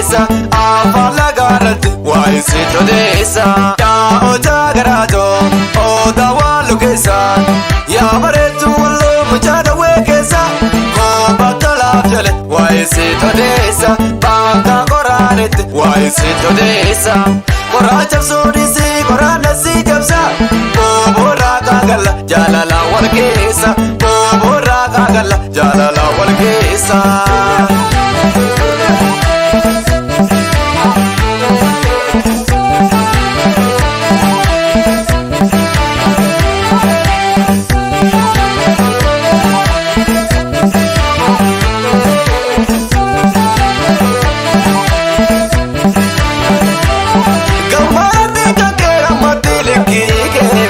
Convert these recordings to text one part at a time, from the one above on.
odeessa, afaan lagaarratti waa'ee sitti odeessa. Yaa odaa garaatoo odaa waan lukeessa, yaa bareedduu walloo mucaa dhawwee keessa, koobaa tolaaf jale waa'ee sitti odeessa, bakka qoraanetti waa'ee sitti odeessa. Qoraan cabsuu dhiisii qoraan nasii cabsa, booboorraa kaagalla jaalala wal keessa, booboorraa kaagalla jaalala wal keessa. Gammaratti kankee ammatti likkii kee.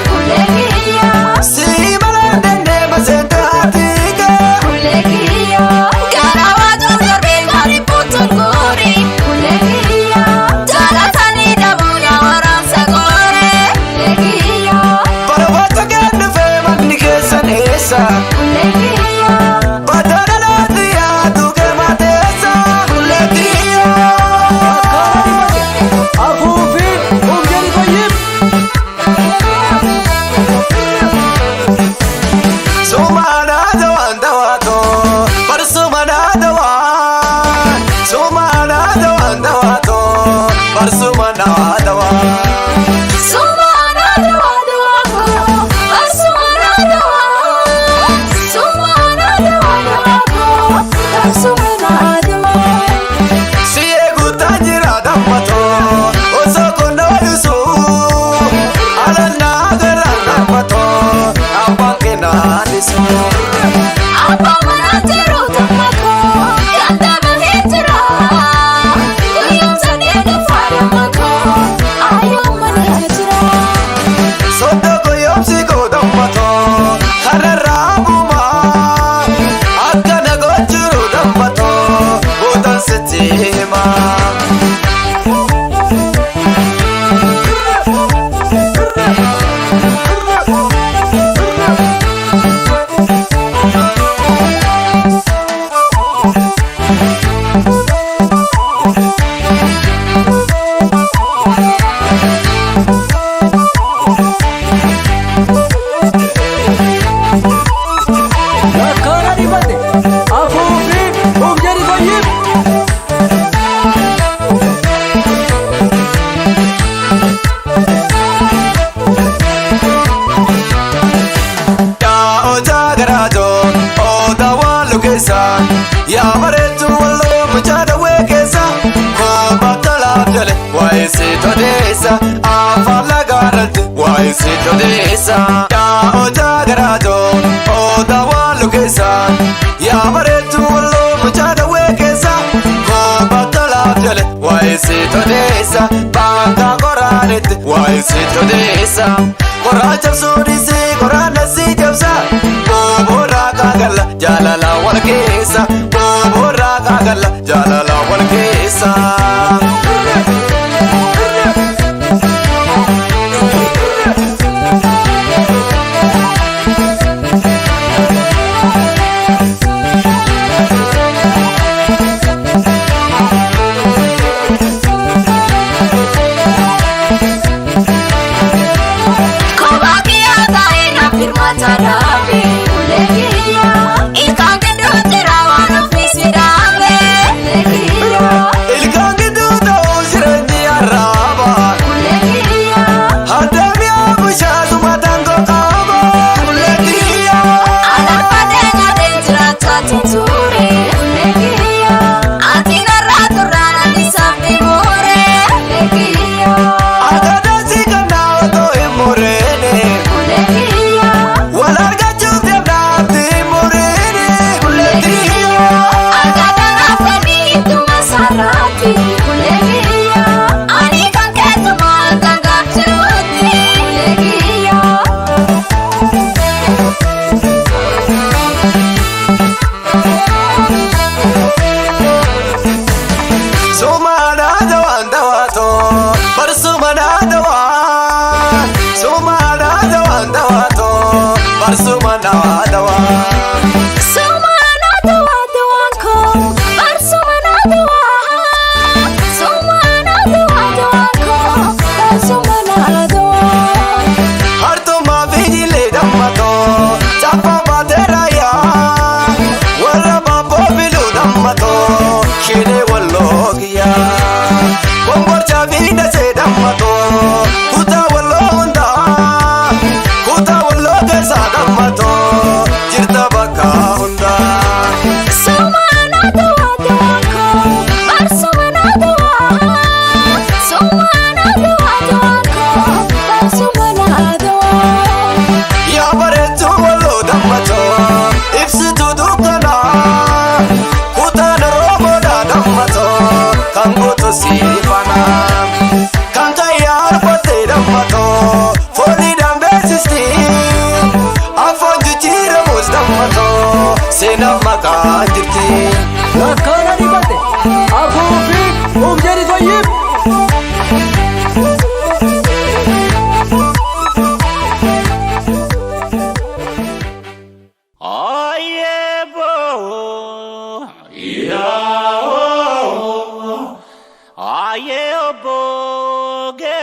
Si malee dandee maseenta atiikee. Barbaacha kee dhufee manni keessan eessa? Baddaan alaatti yaadu kee mateessa. Kulleettiyyaa. Afuufiin uf jedhi tayyib. Sumaanaa dawaan dawaatoo barsumanaa dawaan. Sumaanaa dawaan dawaatoo barsumanaa dawaan. Si eeguutaa jira dammatoo osoo konnaa dhusuu alannaa gara dammatoo abbaan kennaa dhisuu. Soddoko yoomsi koo dammatoo kararraa bumaa akka nagoo jiru dammatoo bootaan sitti himaa. Lakkaana dhibate afuufiin uf jedhi tayyib. Yaa odaa garaatoo odaa waan lukeessa, yaa bareedduu walloo mucaa dhawwee keessa, koobaa tolaaf jale waa'ee sitti odeessa, afaan lagaarratti waa'ee sitti odeessa. Yaa odaa garaatoo odaa waan lukeessa, yaa bareedduu walloo mucaa dhawwee keessa, koobaa tolaaf jale waa'ee sitti odeessa, bakka qoraanetti waa'ee sitti odeessa. Qoraan cabsuu dhiisii qoraan nasii cabsa, booboorraa kaagalla jaalala wal keessa, booboorraa kaagalla jaalala wal keessa. Ilkaan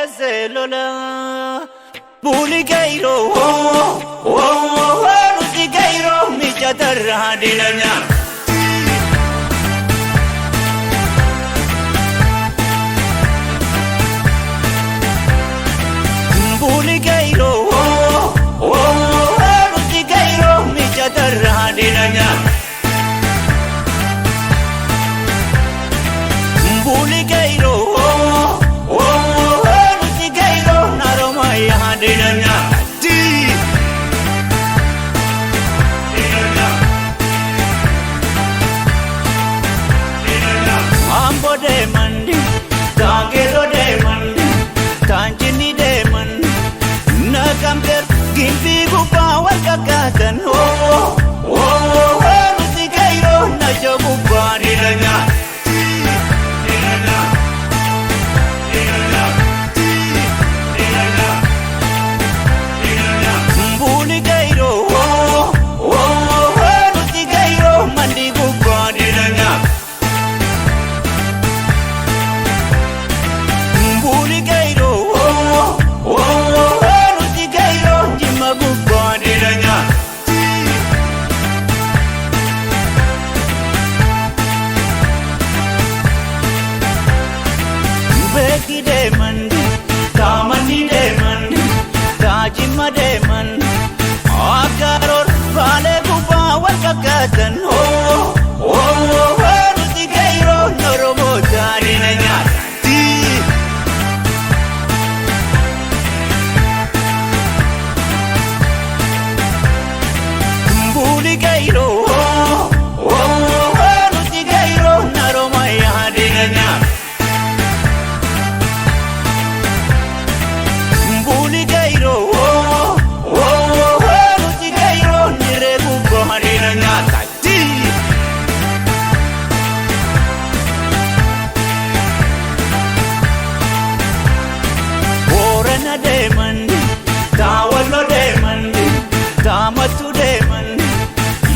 Odeesse lola. Buli gairo, nuti gairo, mijatarraa dilanya. Buli gairo, nuti gairo, mijatarraa dilanya. Buli gairo, nuti gairo, naromaya dilanya. Ambo deemandi, Daangero deemandi, Taanjini deemandi, Nakamter gimbii gubbaa wal kakkaatan. Nuti gairo naja gubbaa dilanya. Buli gairo, nuti gairo mandi gubbaa dilanya. Buli gairo, nuti gairo jimma gubbaa dilanya. Beeki deemandi, taamani deemandi, taajimma deemandi, akkaroor baalee gubbaa wal kakkaatan. Nuti gairo noromoota dilanya. Buli gairo, nuti gairo naromaya dilanya. Buli gairo, nuti gairo nire gubbaa dilanya. Boorana deemandi, Daawallo deemandi, Daamattu deemandi,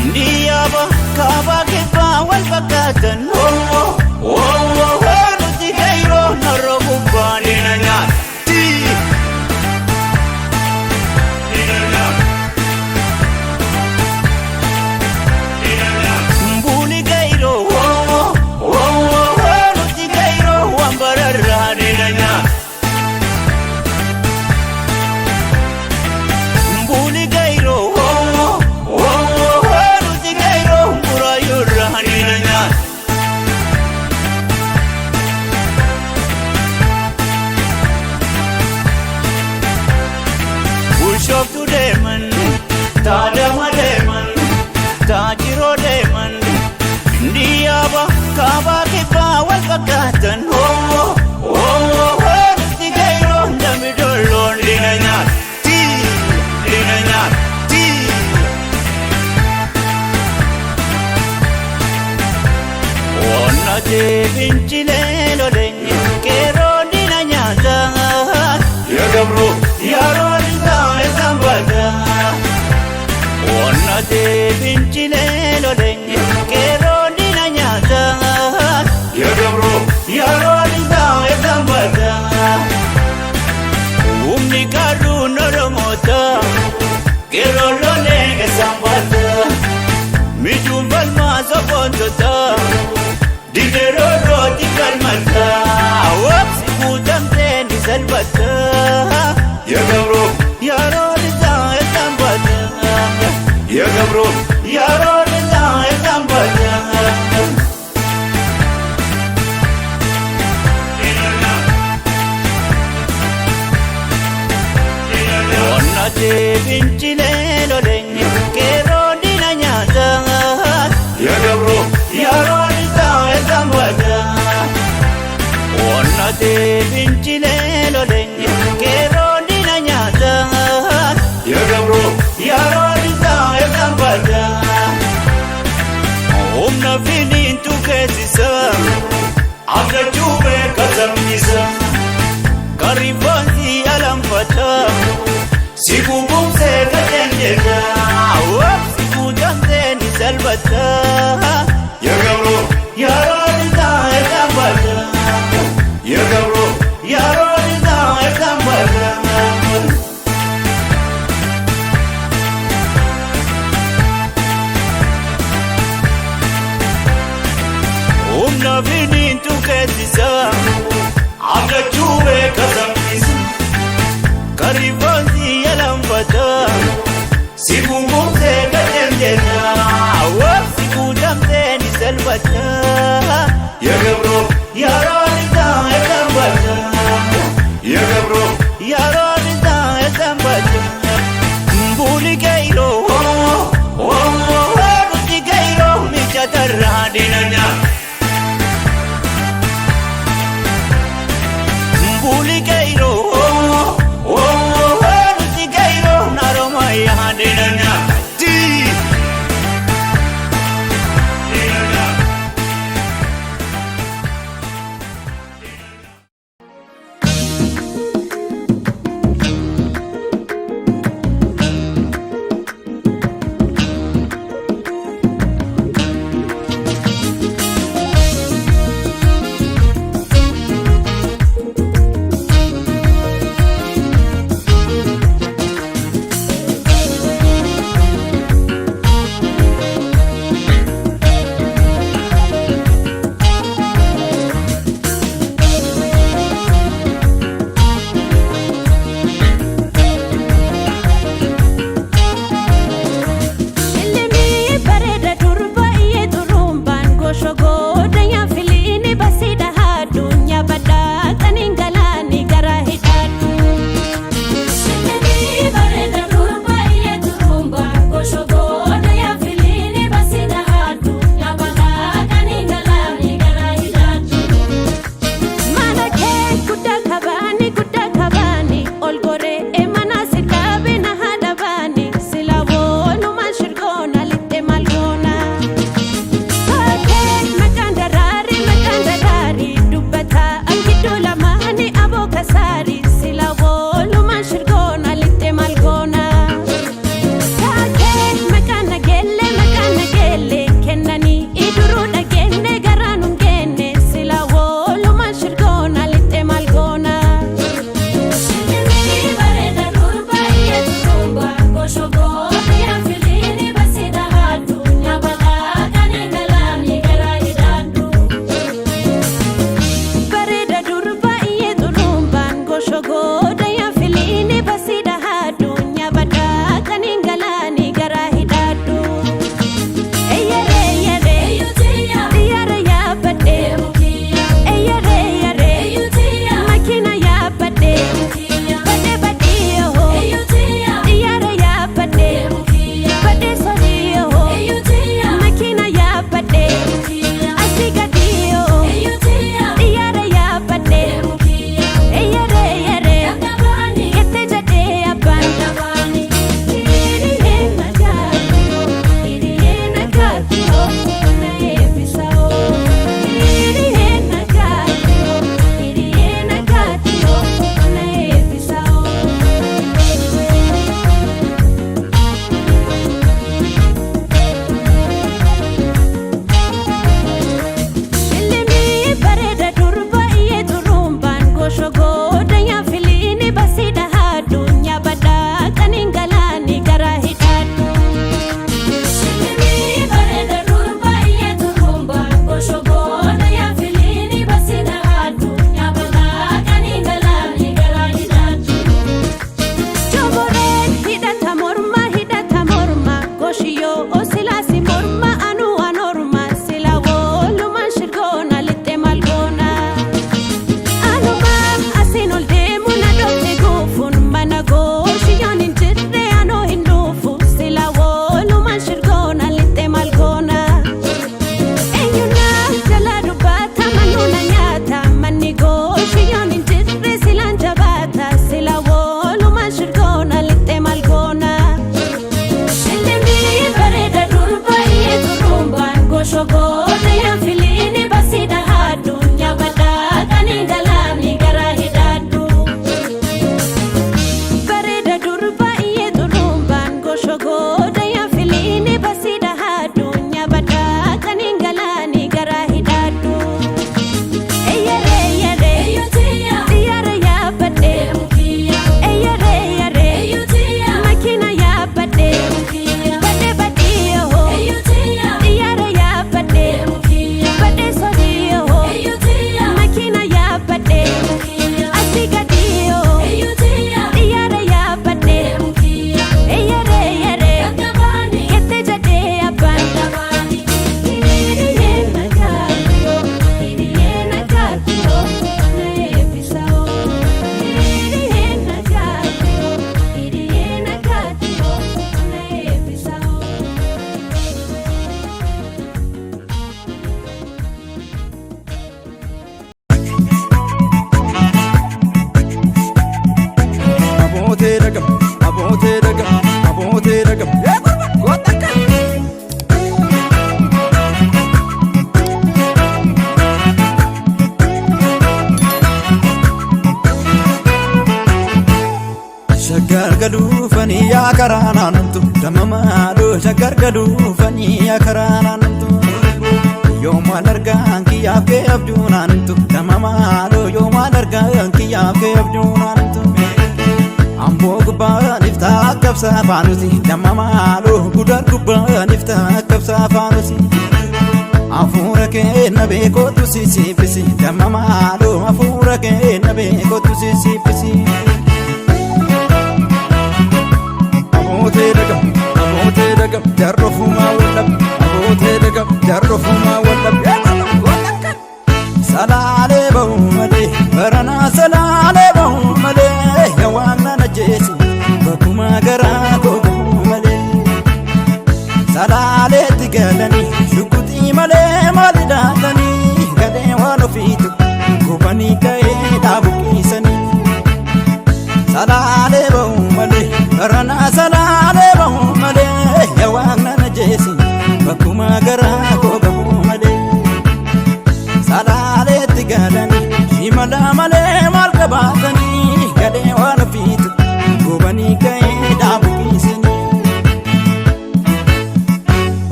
Indiyaaba kaabaa kibbaa wal fakkaatan. Nuti gairo narra gubbaa dilanya. Buli gairo, nuti gairo waan bararraa dilanya. Buli gairo, nuti gairo muraayurraa dilanya. Bulshooftu deeman, taadama deeman, taajiroo deeman, Indiyaaba kaabaa kibbaa wal fakkaatan. Nuti gairo dambi dolloon dilanya. Dilanya. Onnatee fincilee loleenye qeerroo dina nyaata. Yaa gabru, Yeroo isaa sanbata. Onnatee fincilee loleenye qeerroo dina nyaata. Yaa gabru, Yeroo isaa sanbata. Humni qarruun Oromoota qeerroo lolee sanbata. Mijuun falmaa sobboontota dideroo rooti falmata. Wabsi guutamtee ni salphata. Yaa gabru, Yeroo isaa sanbata. Yaa gabru, Yeroo isaa sanbata. Onnatee fincilee loleenye qeerroo dina nyaata. Yaa gabru, Yeroo isaa sanbata. Onnatee fincilee loleenye qeerroo dina nyaata. Yaa gabru, Yeroo isaa sanbata. Humna filiintu keessa abdachuu beeka sabnisa. Karifoonsi alanfata. Si gugumsee qajeelcheta. Wabsi guutamtee ni salphata. Yaa gabru, Yeroo isaa sanbata. Yaa gabru, Yeroo isaa goshogooda yaa filiini basiidha addunyaa badhaa kan hin galaani garaa hidhaadhu. Eyyaree yaree xiyyaara yaabbadhee eyyaree yaree makiina yaabbadhee badhee badhii hoo xiyyaara yaabbadhee badhee sadii hoo makiina yaabbadhee asii gadii hoo xiyyaara yaabbadhee eyyaree yaree jettee jedhee abbaan. Hiriyyee nagaatti hiriyyee nagaatti na eebbisa hiriyyee nagaatti hiriyyee nagaatti na eebbisa. Ilmi bareeda durba iyyee turumbaan goshogooda yaa filiini basiidha addunyaa badhaa kan hin galaani garaa hidhaadhu. Ilmi bareeda durba iyyee turumbaan goshogooda yaa filiini basiidha addunyaa badhaa kan hin galaani garaa hidhaadhu. Joboreen hidhata morma hidhata morma goshiyoo osilaasi morma anuu anorma sila woolumaan shirgoona lixxe malgoona. Anuma asiin ol deemu na dhoofte guufuun mana goshiyyoon hin jirre anoo hin dhuufu sila woolumaan shirgoona lixxe malgoona. Eenyuuna jala dubbata manuuna nyaata manni goshiyyoon hin jirre silaan jabaata sila woolumaan shirgoona lixxe malgoona. Ilmi bareeda durba iyyee turumbaan goshogooda yaa filiini basiidha addunyaa badhaa kan hin galaani garaa hidhaadhu. Bareeda durba iyyee turumbaan goshogooda yaa filiini basiidha addunyaa badhaa kan hin galaani garaa hidhaadhu. Eyyaree yaree xiyyaara yaabbadhee eyyaree yaree makiina yaabbadhee badhee badhii hoo xiyyaara yaabbadhee badhee sadii hoo makiina yaabbadhee asii gadii hoo xiyyaara yaabbadhee eyyaree yaree jettee jedhee abbaan. Hiriyyee nagaatti hiriyyee nagaatti na eebbisa hiriyyee nagaatti hiriyyee nagaatti na eebbisa. Abootee dhagam, abootee dhagam, abootee dhagam. Yaa gurba, goota akka. Shaggar galuufanii yaa karaa naannomtu damamaadhoo shaggar galuufanii yaa karaa naannomtu yoo maal argaan kiyyaaf kee abjuu naannomtu damamaadhoo yoo maal argaan kiyyaaf kee abjuu naannomtu amboo gubbaan iftaa akkabsaa faanusi damamaadhoo gudar gubbaan iftaa akkabsaa faanusi hafuura kee na beekootu sisiifisi damamaadhoo hafuura kee na beekootu sisiifisi. Abootee dhagam, abootee dhagam, jarrofumaa wallab, abootee dhagam, jarrofumaa wallab. Yaa gurba, goota akka. Salaalee ba'u malee, baranaa salaalee ba'u malee, yaa waan na ajjeesi, bakkuma garaa koo ba'u malee. Salaaleetti galanii, shukutii malee maal ilaalanii, galee waan ofiitu, gubanii ka'ee dhaabuqiisanii. Salaalee ba'u malee, baranaa salaalee ba'u malee, yaa waan na ajjeesi, bakkuma garaa koo ba'u malee. Salaaleetti galanii, shimala malee maal qabaatanii, galee waan ofiitu, gubanii ka'ee dhaabuqiisanii.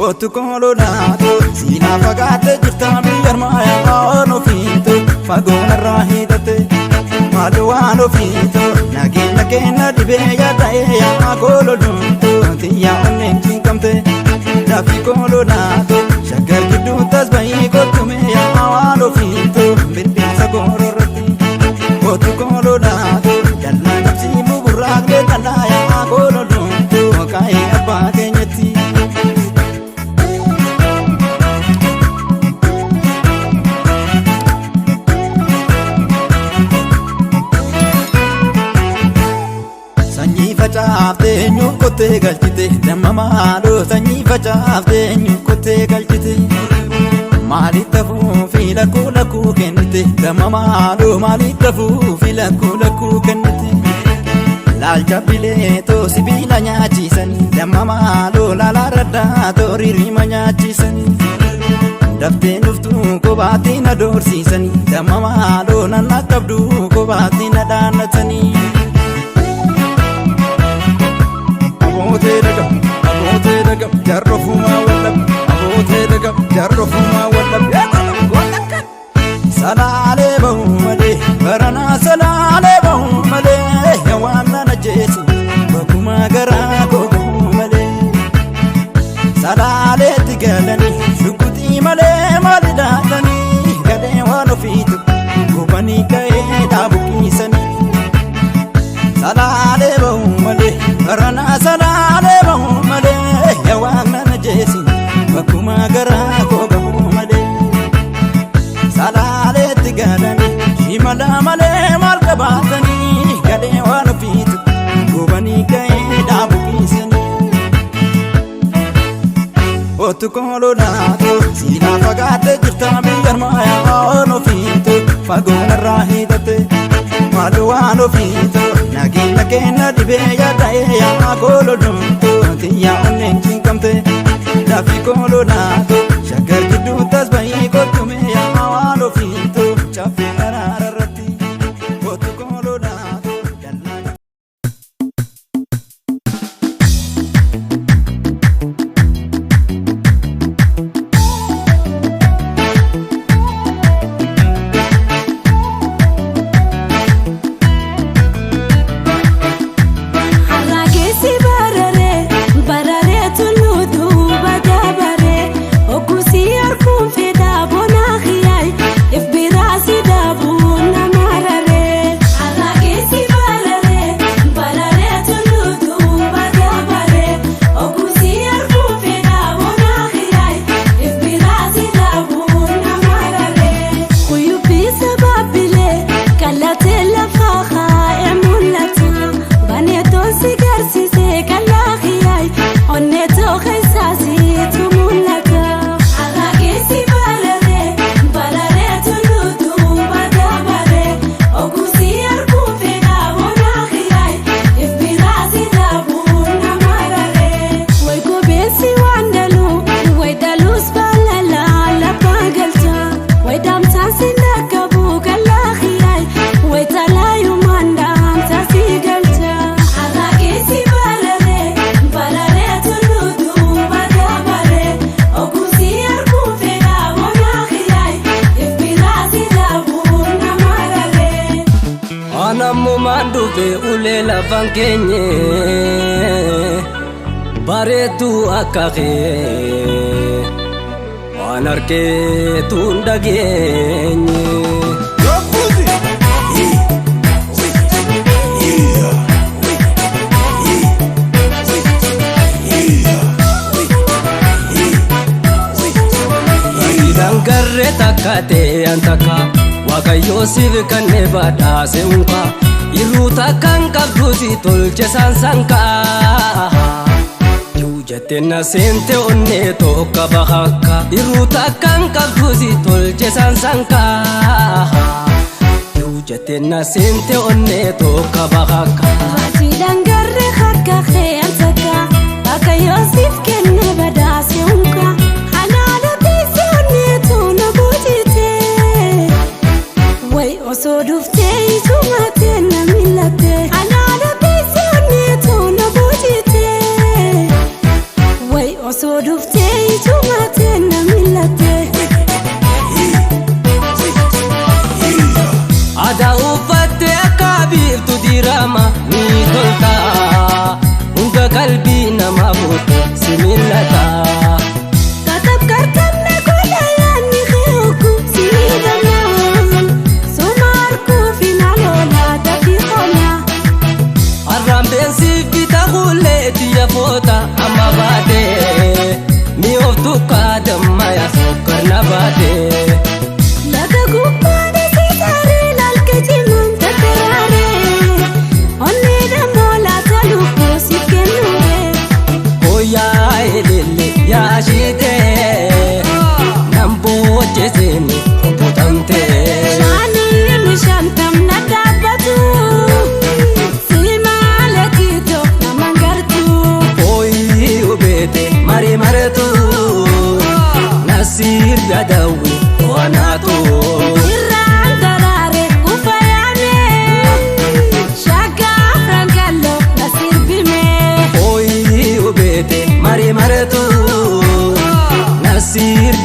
Otu koololaatu siinaa fagaatee jirta biyya armaayaa waan ofiitu fagoon irraa hiixate maal waan ofiitu nageenya keenya dhibee yaada'ee yaa koololumtu xiyyaa onneen cinqamte dafii koololaatu shaggar gidduu tasba'ii kottume yaa waan ofiitu bilbilsa goororratti otu koololaatu. facaaftee eenyuuf qottee galchite? Damma maaloo sanyii facaaftee eenyuuf qottee galchite? Maaliif tafuu fi lakkuu lakkuu kennite? Damma maaloo maaliif tafuu fi lakkuu lakkuu kennite? Laalcha bileetoo sibiila nyaachisanii, damma maaloo laalaa raddaa ririma nyaachisanii. Daftee dhuftuu kophaatti na doorsiisanii, damma maaloo nan qabdu kophaatti na dhaannatanii. Abootee dagam, abootee dagam, jarrofumaa wallab, abootee dagam, jarrofumaa wallab. Salaalee bahu malee, baranaa salaalee bahu malee, waan nan ajjeesu bakkuma garaa koo gahu malee. Salaaleetti galanii shukutii malee maali daatanii galee waan ofiitu gubanii ka'ee dhaabuqiisanii. Salaalee bahu malee, baranaa salaalee bahu malee, waan nan ajjeesu bakkuma garaa koo gahu malee. Salaaleetti galanii shimala malee maal qabaatanii galee waan ofiitu gubanii ka'ee dhaabuqiisanii. Otu koololaatu siinaa fagaattee jirta biyya armaayaa waan ofiitu fagoon irraa hiixatte maaloo waan ofiitu nageenya kenna dhibee yaada'ee yaa koololumtu xiyyaa onneen cinqamte dafii koololaatu shaggar gidduu tasba'ii kottume yaa waan ofiitu caffee araara irratti otu koololaatu dallaa. Harraagessi bararee bararee tulluu duuba dabaree oggusii harkuun fedhaa bonaa hiyyaay if biraasi daabuu nama raree. Harraagessi bararee bararee tulluu duuba dabaree oggusii harkuun fedhaa bonaa hiyyaay if biraasi daabuu nama raree. Kuyyubbisa baabbilee kallatee lafa kaa'ee mul'ata. Baneetoon si garsiisee kalaa hiyyaay onneetoo keessaa siitu mul'ata. Harraagessi bararee bararee tulluu duuba dabaree oggusii harkuun fedhaa bonaa hiyyaay if biraasi daabuu nama raree. Way gobeessi waan daluu way daluus baalalaa lafa galcha way daamsaan si dhaqqabu kalaa hiyyaay way talaayumaan daamsaa si galcha. Harraagessi bararee bararee tulluu duuba dabaree oggusii harkuun fedhaa bonaa hiyyaay if biraasi daabuu nama raree. Anammumaan dhufe ulee lafaan keenye bareedduu akka kee waan argeetu hin dhageenye. Dangarree takka ta'e an takka Waaqayyoo siif kennee badhaase unka Yeroo takkaan qabdu si tolche saansankaa. Jettee na seente onnee tokko bakakka Yeroo takkaan qabdu si tolche saansankaa. Jettee na seente onnee tokko bakakka. Dangarree harka kee al takka bakka Yoosif kenne badhaase unka halaala teessee onneetu na boojite way osoo dhuftee ijumate na mil'atte halaala teessee onneetu na boojite way osoo dhuftee ijumate na mil'atte. Aadaa uffattee akka biiftu dirama.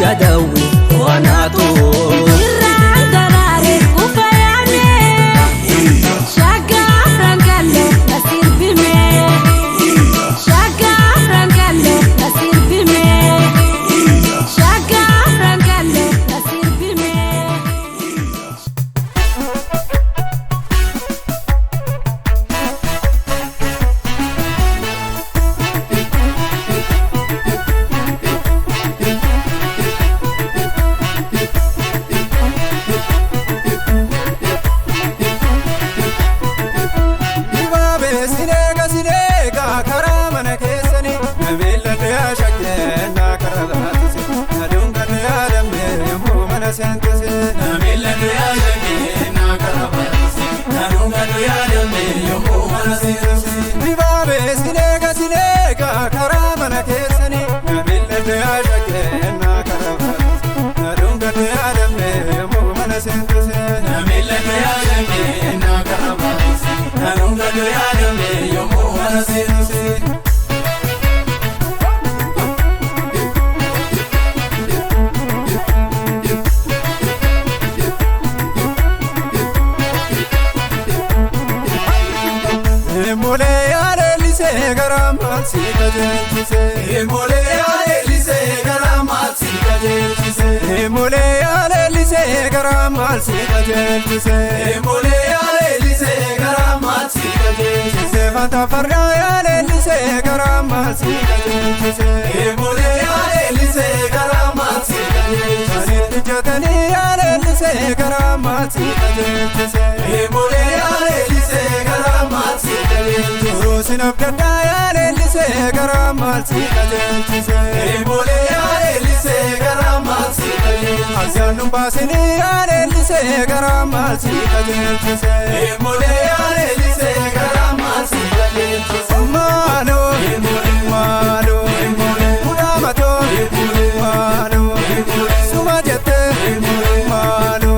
Jadawi wanaatu. Irraan daraare kufayaane shaggaa rangallo na sirbime shaggaa rangallo na sirbime shaggaa rangallo na sirbime. Dibaabee sineega sineega karaa mana keessanii na beelladee shakkee na karaa baatise na dungadee yaadamee yommuu mana seentise. Na beelladee shakkee na karaa baatise na dungadee yaadamee yommuu mana seentise. Dibaabee sineega sineega karaa mana keessanii na beelladee shakkee na karaa baatise na dungadee yaadamee yommuu mana seentise. Na beelladee shakkee na karaa baatise. Nanunga doyadame yomu mana sense. Emole alelise garama sika jelchise. Emole alelise garama sika jelchise. Emole alelise garama sika jelchise. Emole alelise garama sika jelchise. Fanta farda alelise garama sika jelchise. Emole alelise garama sika jelchise. Jatani alelise garama sika jelchise. Emole alelise garama sika jelchise. Rosin abdada alelise garama sika jelchise. Emole alelise garama sika jelchise. Asanum basini alelise garama sika jelchise. Emole alelise garama sika jelchise. Mano mano muramato mano suma jette mano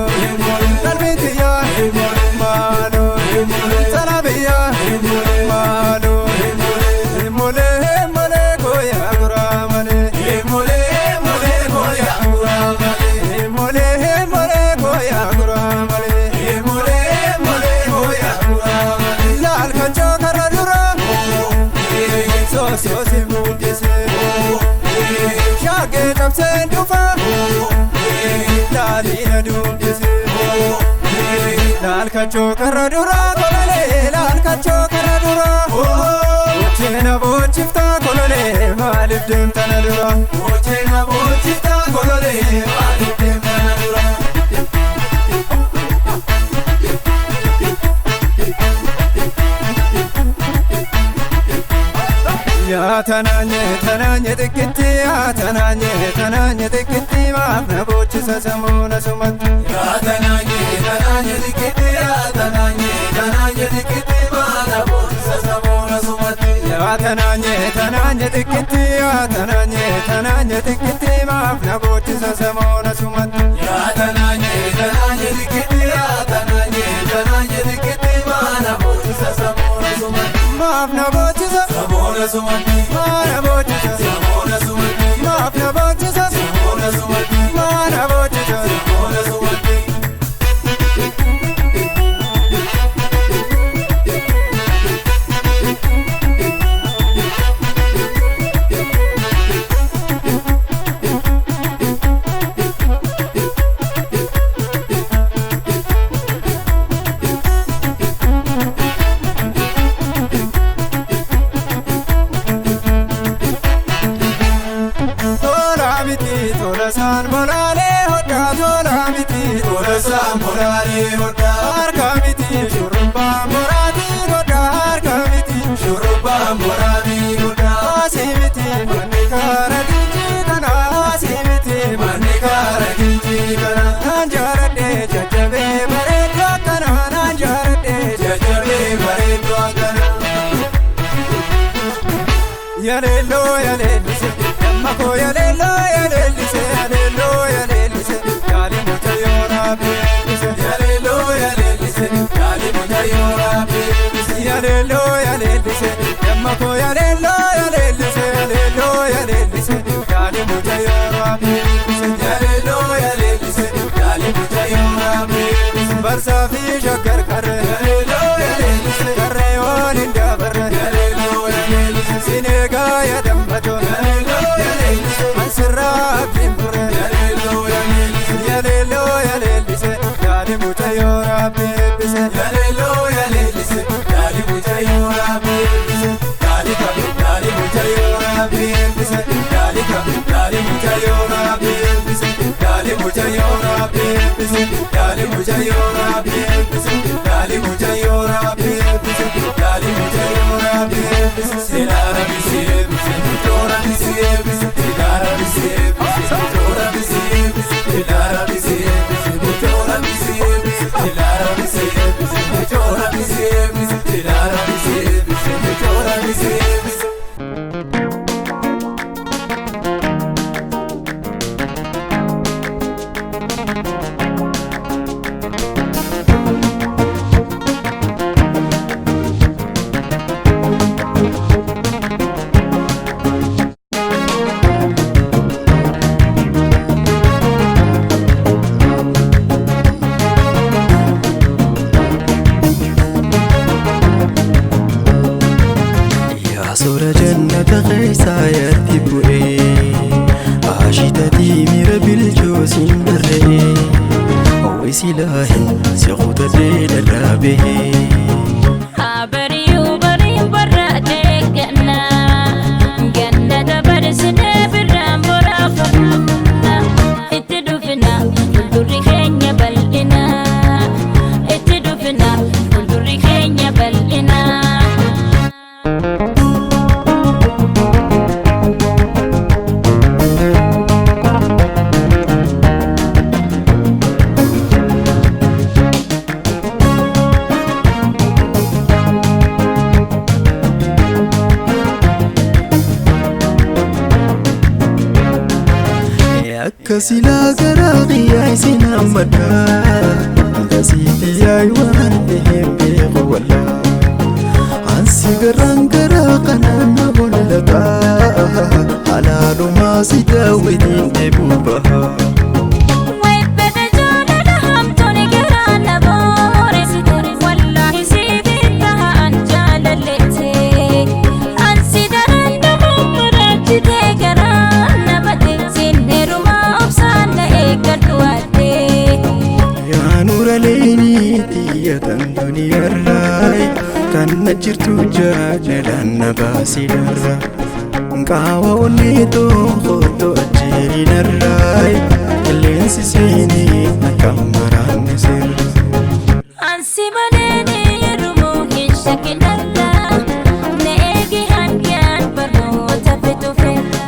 qalbitiya mano sanabiya mano mole mole goya guramane mole mole goya guramane mole mole goya guramane mole mole goya guramane laal kacho karadura so so si mudise shage tabsen dufa laalina dubbise laal kacho karadura kolole laal kacho karadura bochena bochifta kolole maalif deemtana dura bochena bochifta kolole maalif deemtana dura. Yaa tanaanye tanaanye xiqqeetti yaa tanaanye tanaanye xiqqeetti maaf na boochisa samuuna sumatti. Yaa tanaanye tanaanye xiqqeetti yaa tanaanye tanaanye xiqqeetti maaf na boochisa samuuna sumatti. Yaa tanaanye tanaanye xiqqeetti yaa tanaanye tanaanye xiqqeetti maaf na boochisa samuuna sumatti. Yaa tanaanye tanaanye xiqqeetti yaa tanaanye tanaanye xiqqeetti maaf na boochisa samuuna sumatti. Maaf na boochisa samuuna sumatti. Maaf na boochisa samuuna sumatti. Maaf na boochisa samuuna sumatti. Maaf na boochisa samuuna sumatti. Tola saan bolaalee hodhaa tola miti tola saan bolaalee hodhaa harka miti shurrubbaa boraatii godhaa harka miti shurrubbaa boraatii godhaa asii miti manni kaara gincii kana asii miti manni kaara gincii kana naan jaaladhee jajjabee bareedu akkana naan jaaladhee jajjabee bareedu akkana. Yaleelloo yaleellise mako yaleelloo yaleellise yaleelloo yaleellise yaali mucayyoo raabbeellise yaleelloo yaleellise yaali mucayyoo raabbeellise yaleelloo yaleellise mako yaleelloo yaleellise yaleelloo yaleellise yaali mucayyoo raabbeellise. Gabarsaa fi shaggar qarree qarree waliin dabarre sineegaa yaadambato ansirraa abdiin turre yaleelloo yaleellise yaadi mucayyoo rabbi eebbise yaleelloo yaleellise yaadi mucayyoo rabbi eebbise yaadi qabe yaadi mucayyoo rabbi eebbise yaadi qabe yaadi mucayyoo rabbi eebbise yaadi mucayyoo rabbi eebbise yaadi mucayyoo rabbi eebbise yaadi mucayyoo rabbi eebbise yaadi mucayyoo rabbi eebbise seera rabbi eebbise toora rabbi eebbise seera rabbi eebbise toora rabbi eebbise seera rabbi eebbise toora rabbi eebbise seera rabbi eebbise toora rabbi eebbise seera rabbi eebbise toora rabbi eebbise. Suura jannata keessaa yaatti bu'ee Ashiitatii miira bilchoo siin barree Hawwisi laahin si kutadhee dharraabee. Abariyyuu bariin barraaqee ganna ganna dabarsinee birraan boraafanna itti dhufina fuuldurri keenya bal'ina itti dhufina fuuldurri keenya bal'ina. Akka silaa garaa qiyyaa isin hammadhaa Akkasitti yaa'i waan ta'eef beeku wallaa Ansi garaan garaa kanaan na mul'ata Halaalumaa si daawwitiin dheebuu baha. Webbede jaalala hamtuun garaa na booresite wallaahi siif tahaan jaalalleete ansi daran damuu maraachitee garaa na bate siin heerumaa obsaan na eeggadhu waaddee. Yaa nuura leenii xiyyatan duniyarraa kan na jirtu jaalalaan na baasidarra Qaawa onnee tokko ajjeerinarraa qilleensi seenee akka maraanne sirra. Ansi malee heerumuu hin shakkinarra na eegi hangaan barnoota fituufeera.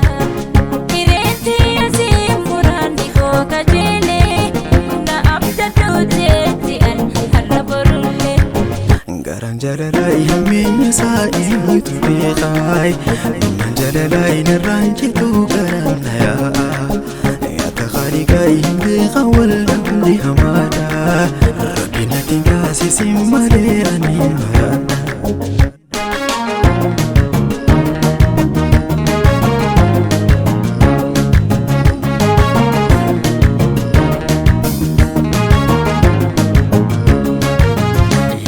Hireetti asii muraanni koo kajeelee na abdadhuuteetti an har'a borullee. Garaan jaalalaa hammeenya isaa eenyutu beekaa? Ilmaan jaalalaa narraan jitu garaan na yaa'a. Akka khaliqaa hin beekan wal dhabni hamaadha. Rabbi natti hin taasisin malee ani maraadha.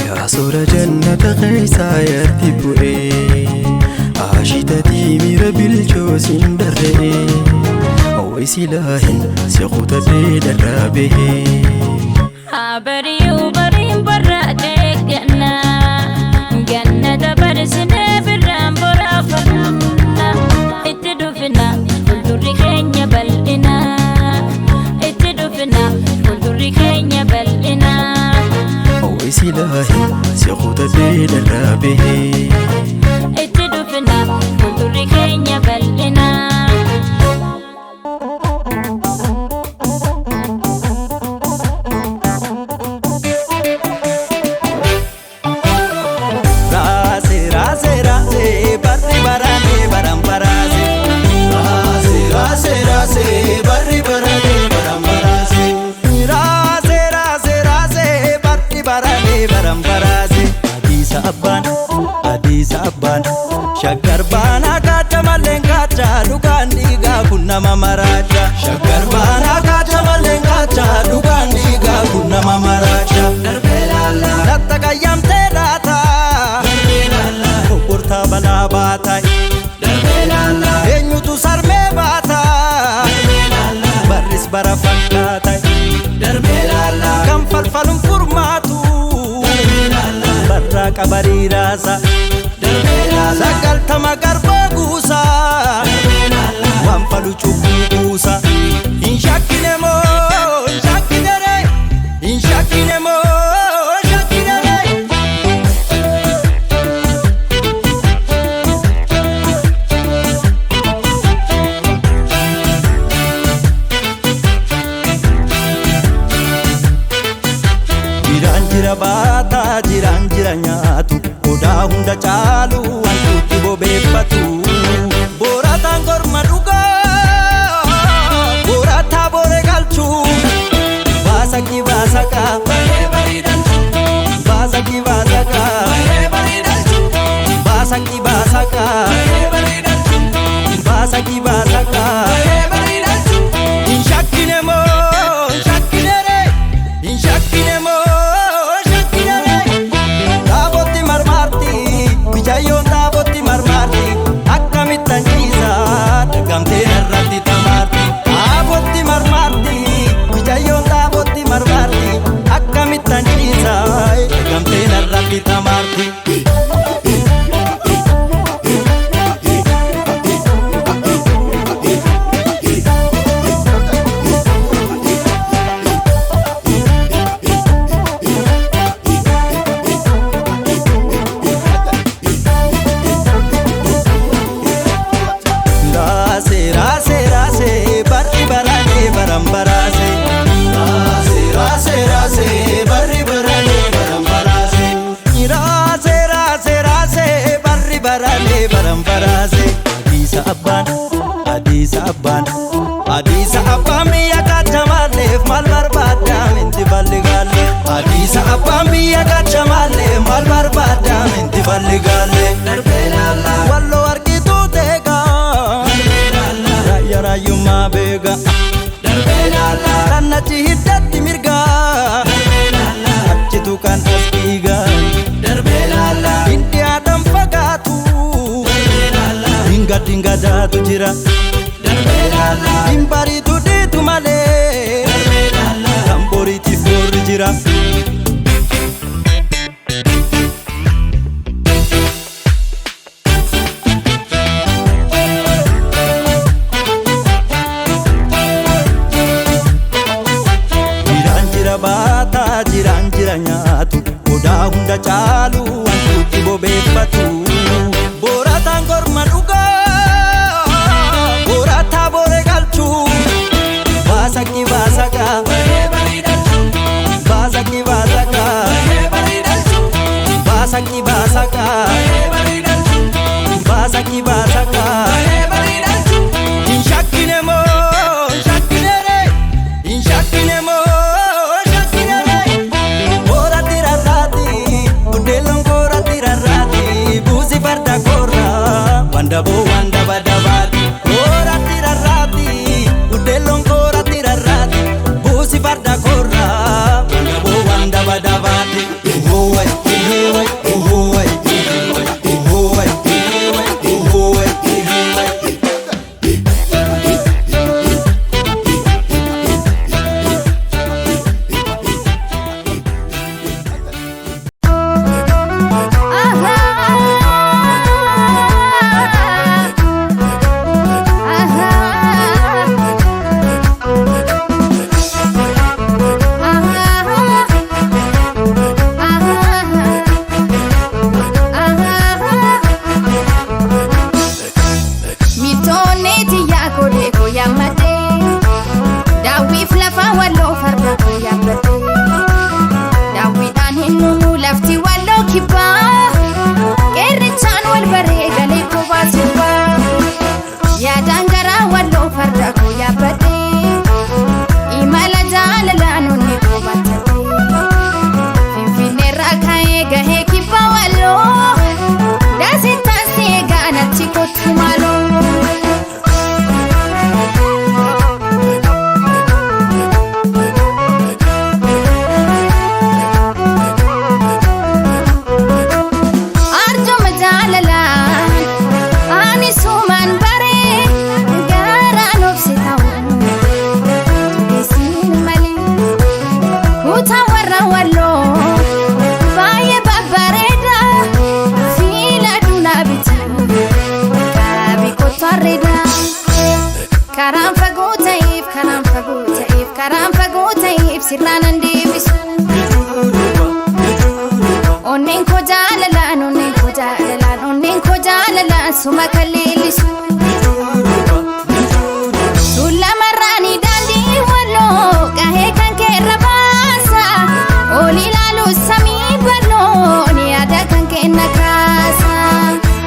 Yaa suura jannata keessaa yaatti bu'ee Ashiitatii miira bilchoo siin darree Hawwisi laahin si kutadhee dharraabee. Abariyyuu bariin barraaqee ganna ganna dabarsinee birraan boraafanna itti dhufina fuuldurri keenya bal'ina itti dhufina fuuldurri keenya bal'ina. Hawwisi laahin si kutadhee dharraabee. Itti dhufina fuuldurri keenya bal'ina. Raase raase raase barri baraane baran baraase. Raase raase raase barri baraane baran baraase. Raase raase raase barri baraane baran baraase. Adiisa abbaan adiisa abbaan shaggar baanaa kaata malleen kaata dhugaan dhiigaa kun nama maraacha. Shaggar baanaa kaata malleen kaata dhugaan dhiigaa kun nama maraacha. qabarii raasa. 90 garbaa guusaa waan falu cubbuu buusa. Hin shakkine moo hin shakkine ree hin shakkine moo hin shakkine ree. Jiraan jira baataa jiraan jira nyaatu odaa hunda caalu wantuutti bobeeffatu. Boorataan korma dhugaa boorataa boore galchuu baasakki baasaka baasakki baasaka baasakki baasaka baasakki baasaka. Hin shakkine moo hin shakkine ree hin shakkine moo hin shakkine ree. Taabotti marmaarti mijayyoon taabotti marmaarti akkamitti anjiisa dagamtee narratti tamaarti. Taabotti marmaarti mijayyoon taabotti marmaarti akkamitti anjiisa dagamtee narratti tamaarti. Raase raase raase barri barane baram baraase. Raase raase raase barri barane baram baraase. Raase raase raase barri barane baram baraase. Adiisa abbaan adiisa abbaan adiisa abbaan biyya kaachamaalleef maal barbaadda minti balli gaalle. Adiisa abbaan biyya kaachamaalleef maal barbaadda minti balli gaalle. Walloo argituu teegaa. Raayya raayyummaa beeka. Kan achi hiddatti mirga. Achitu kan as dhiiga. Hin dhiyaatan fagaatu. Dinga dinga daatu jira. Hin bariitu dhiitu malee. Kan boriitiif boorri jira. Jiraan jira baataa jiraan jira nyaatu odaa hunda caalu wantuutti bobeeffatu. Boorataan korma dhugaa boorataa boore galchuu baasakki baasaka baasakki baasaka baasakki baasaka baasakki baasaka. Hin shakkine moo hin shakkine ree hin shakkine moo hin shakkine ree. Booratti rarraati buddeeloon kooratti rarraati buusi farda koorraa waan daboo waan daba dabaati. Kooratti rarraati buddeeloon kooratti rarraati buusi farda koorraa waan daboo waan daba dabaati. Ohoo ehee ohoo ohoo ohoo. Ah, ah, ah. Jaalalaan suma kan leellisu. Tuulamarraani daandii walloo qahee kan keerra baasa. Ol ilaalu samii bal'oon yaada kan kenna kaasa.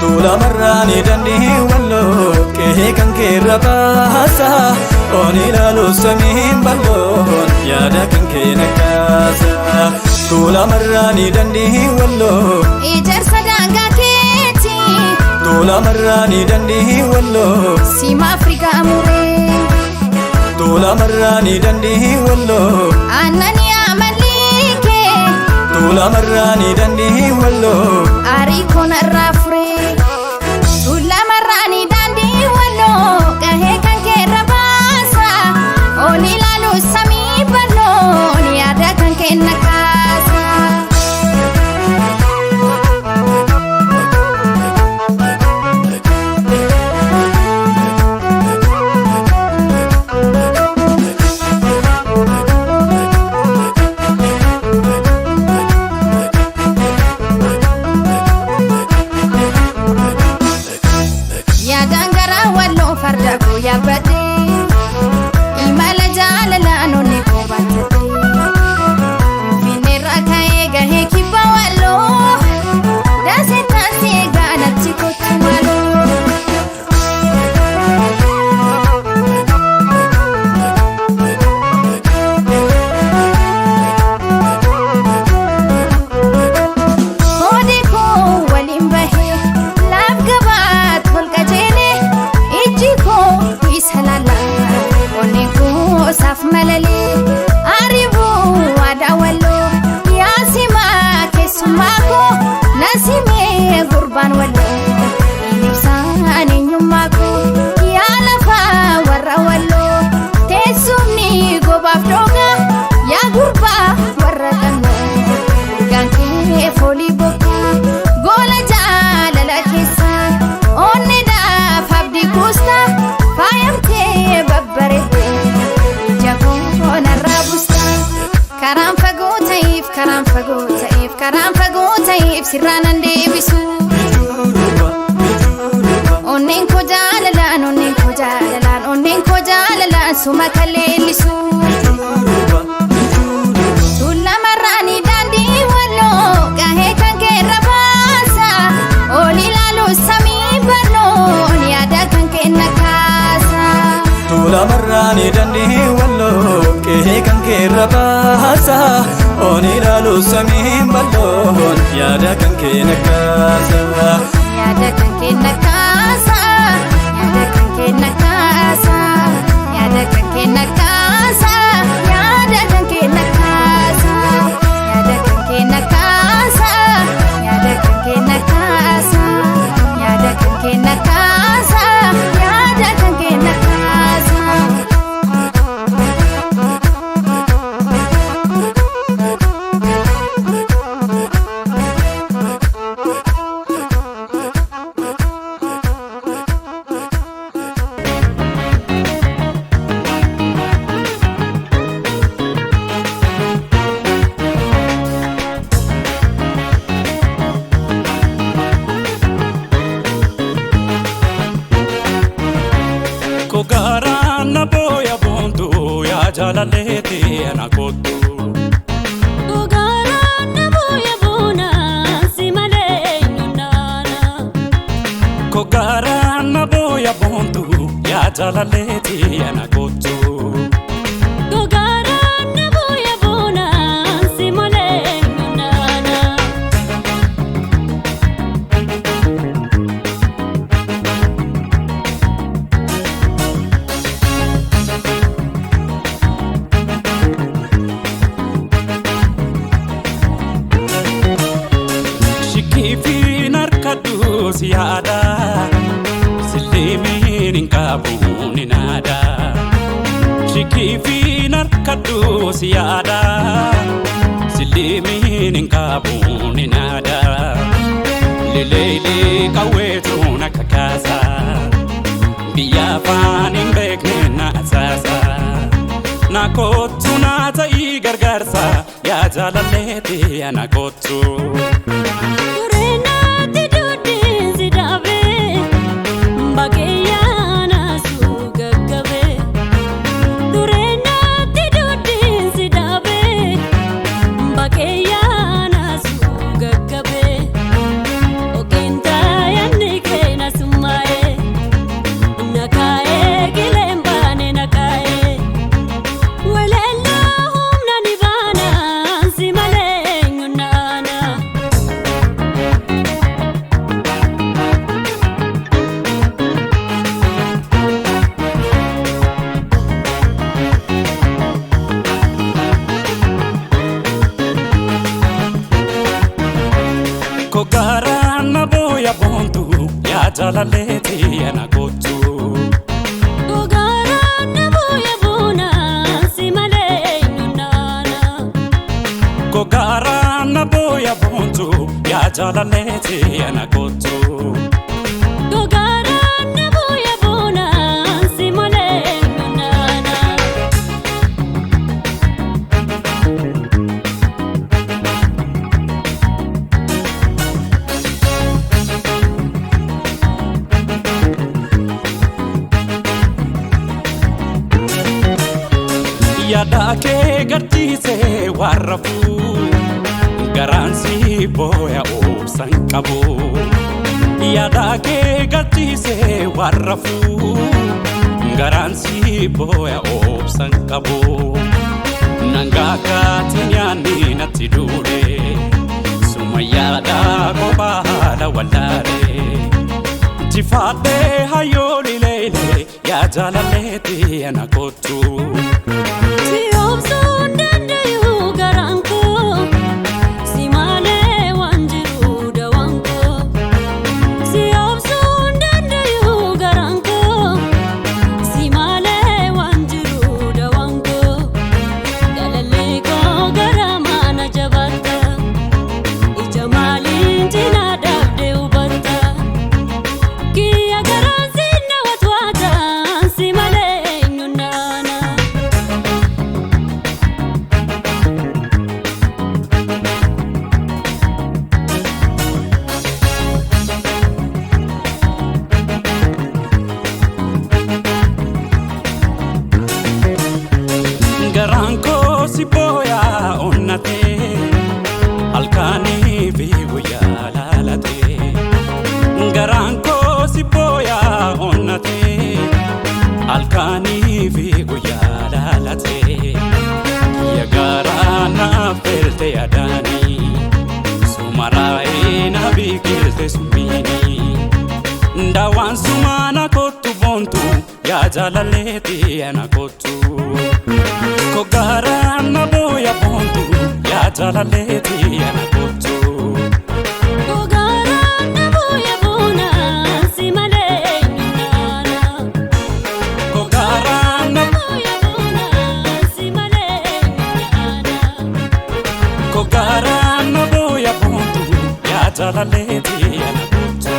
Tuulamarraani daandii walloo qe'ee kan keerra baasa. Ol ilaalu samiin bal'oon yaada kan kenna kaasa. Tuulamarraani daandii walloo Ijaarsa daangaa keeti Tuulamarraani daandii walloo siima Afrikaa muree. Tuulamarraani daandii walloo Aannan yaa mallikee Tuulamarraani daandii walloo aarii koonarraa furee. Tuulamarraani daandii walloo qahee kan keerra baasa. Ol ilaalu samii bal'oon yaada kan kenna kaasa. Yaadaan garaa walloo farda koo yaabbadhe imala jaalalaan onnee koo baattate Finfinneerraa ka'ee gahee kibba walloo daasee taasee gaanatti kottu maaloo. Koodi koo waliin bahee laaf gabaat ol qajeelee ijji koo isa laala onneen koo saaf malalee ariibuu aadaa walloo yaasimaa keessummaa koo nasimee gurbaan walloo ibsaan eenyummaa koo yaa lafaa warra walloo teessumni gobaaf dhoogaa yaa gurbaa warra qannoo. Gaankee foolii bokkaa goola jaalala keessa onnee dhaaf abdii kuusta faayamtee babbareedde ija koonarraa buusta. Karaan fagoo ta'eef karaan fagoo ta'eef karaan fagoo ta'eef sirraan an deebisu. Onneen koo jaalalaan onneen koo jaalalaan onneen koo jaalalaan suma kan leellisu. Tuulamarraani daandii walloo qahee kan keerra baasa. Ol ilaalu samii bal'oon yaada kan kenna kaasa. Tuulamarraani daandii walloo qe'ee kan keerra baasa. Ol ilaalu samiin bal'oon yaada kan kenna kaasa. Yaada kan kenna kaasa. Yaada kan kenna kaasa. Yaada kan kenna kaasa. Yaada kan kenna kaasa. Yaada kan kenna kaasa. Yaada kan kenna kaasa. Yaada kan kenna kaasa. Yaada kan kenna kaasa. Kogaaraan na booya boontu yaa jaalalleeti na kottu. Gogaaraan na booya boona si malee eenyu naana. Kogaaraan na booya boontu yaa jaalalleeti na kottu. Gogaaraan na booya boona si malee eenyu naana. Shikkiifiin harkadhu si yaada silleemiin hin qabu ni naada. Shikkiifiin harkadhu si yaada silleemiin hin qabu ni naada. Leleelee qawweetu na kakaasa biyya afaan hin beekne na asaasa. Na kottu na ta'ii gargaarsa yaa jaalalleeti na kottu. Tureenaatti duddiin si dhaabee jaalalleeti ana kottu. Gogaaraan na booya boona si malee eenyuun. Gogaaraan na booya boontu yaa jaalalleeti ana kottu. Gogaaraan na booya boona si malee eenyuun. Yaada kee gadhiisee waan rafuu garaan si booya obsan qabu. Yaada kee gadhiisee waan rafuu garaan si booya obsan qabu. Nangaakaatiin yaadni natti duule suma yaada kophaa haala wallaale. Jifaadhee hayyooli leele yaa jaalalleeti ana kottu. Si obsuun danda'u garaan koo si malee waan jiru dawaan koo. Si obsuun danda'u garaan koo si malee waan jiru dawaan koo. Jaalallee koo gara mana jabaata ija maaliin cinaa dhabdee hubatta. Kiyya garaan si na watwaata si malee eenyuun naana. Garaan koo si booya onnatee halkanii fi guyyaa laalatee. Garaan koo si booya onnatee halkanii fi guyyaa laalatee. Kiyya garaa naaf felte yaadaanii sumaraa'ee na biqilte summiinii. Daawaan sumaana kottu boontu yaa jaalalleeti ana kottu. Kogaaraan na booya boontu yaa jaalalleeti ana kottu. Gogaaraan na booya boona si malee eenyuun naana. Kogaaraan na Booya boona si malee eenyuun naana. Kogaaraan na booya boontu yaa jaalalleeti ana kottu.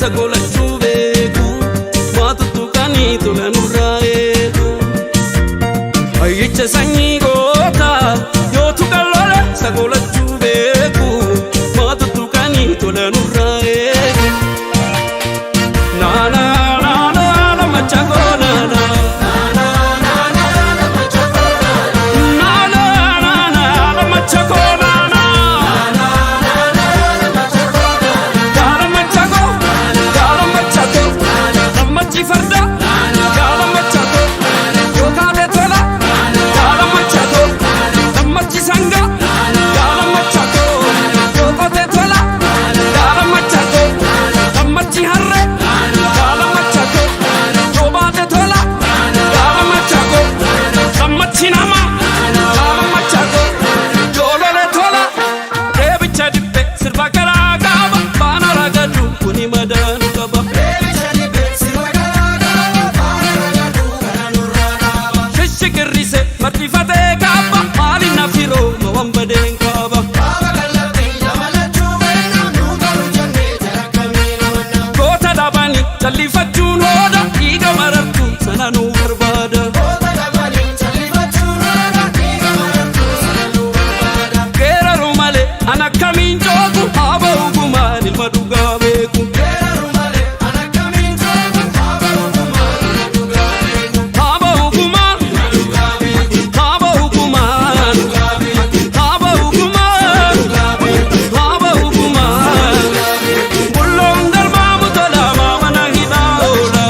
Sagolachuu beeku waa tuttuqanii tola nurraa eegu. Hayyicha sanyii goota yoo tuqan lola sagolachuu beeku waa tuttuqanii tola nurraa eegu. Naana naana nama chagoo naana. Naana naana nama chagoo naana. Gaala machagoo gaala machagoo nammachi farda gaala machagoo yoo taate tola gaala machagoo nammachi sangaa gaala machagoo yoo qote tola gaala machagoo nammachi harree gaala machagoo yoo baate tola gaala machagoo nammachi nama gaala machagoo yoo lole tola deebicha dibbee sirba garaa qaba baana ragadu kuni madaanu qaba. Shishikirrise marxifatee kaaba maaliin nafiroo ma waan badeen qaba. Goota dhabanii jallifachuun hooda dhiiga marartuu sana nu barbaada. Geeraru malee an akkamiin joogu haaba hukumaan ilma dhugaa beeku. Haaba hukumaan haaba hukumaan haaba hukumaan haaba hukumaan. Bulloon galmaa mutolaa maamana hidhaa oola.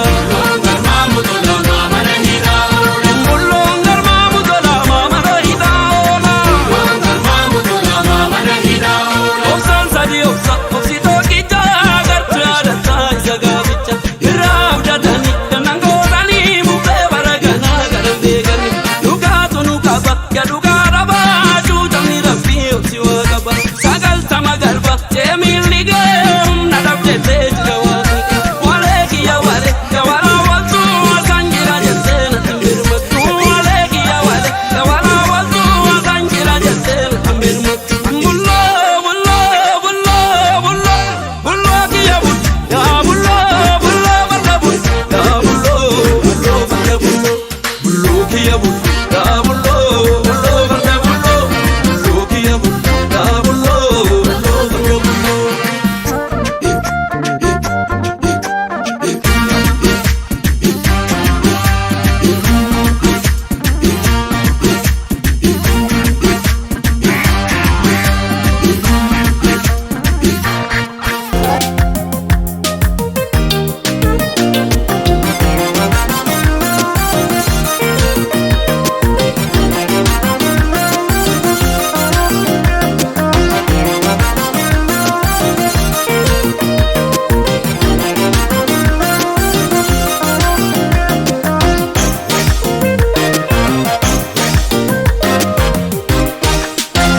Bulloon galmaa mutolaa maamana hidhaa oola. Obsaan sadii obsa obsi tokkicha gartuu yaadataa isa gaaficha irraa abdatanii gannan gootanii bubbee bara ganaa galan beekanii dhugaatu nu qaba yaa dhugaa dhabaa cuutamni rabbii obsi waa qaba sagaltama galba jeemiin ligee humna dhabdettee jira waaqni walee kiyya walee gabaraa waltuu asaan jira jettee natti mirmattu walee kiyya walee gabaraa waltuu asaan jira jettee natti mirmattu. Bulloo bulloo bulloo bulloo bulloo kiyya bul yaa bulloo bulloo farda bul yaa bulloo bulloo farda bulloo bulloo kiyya bul yaa bulloo bulloo farda bulloo bulloo kiyya bul yaa bulloo bulloo farda bulloo.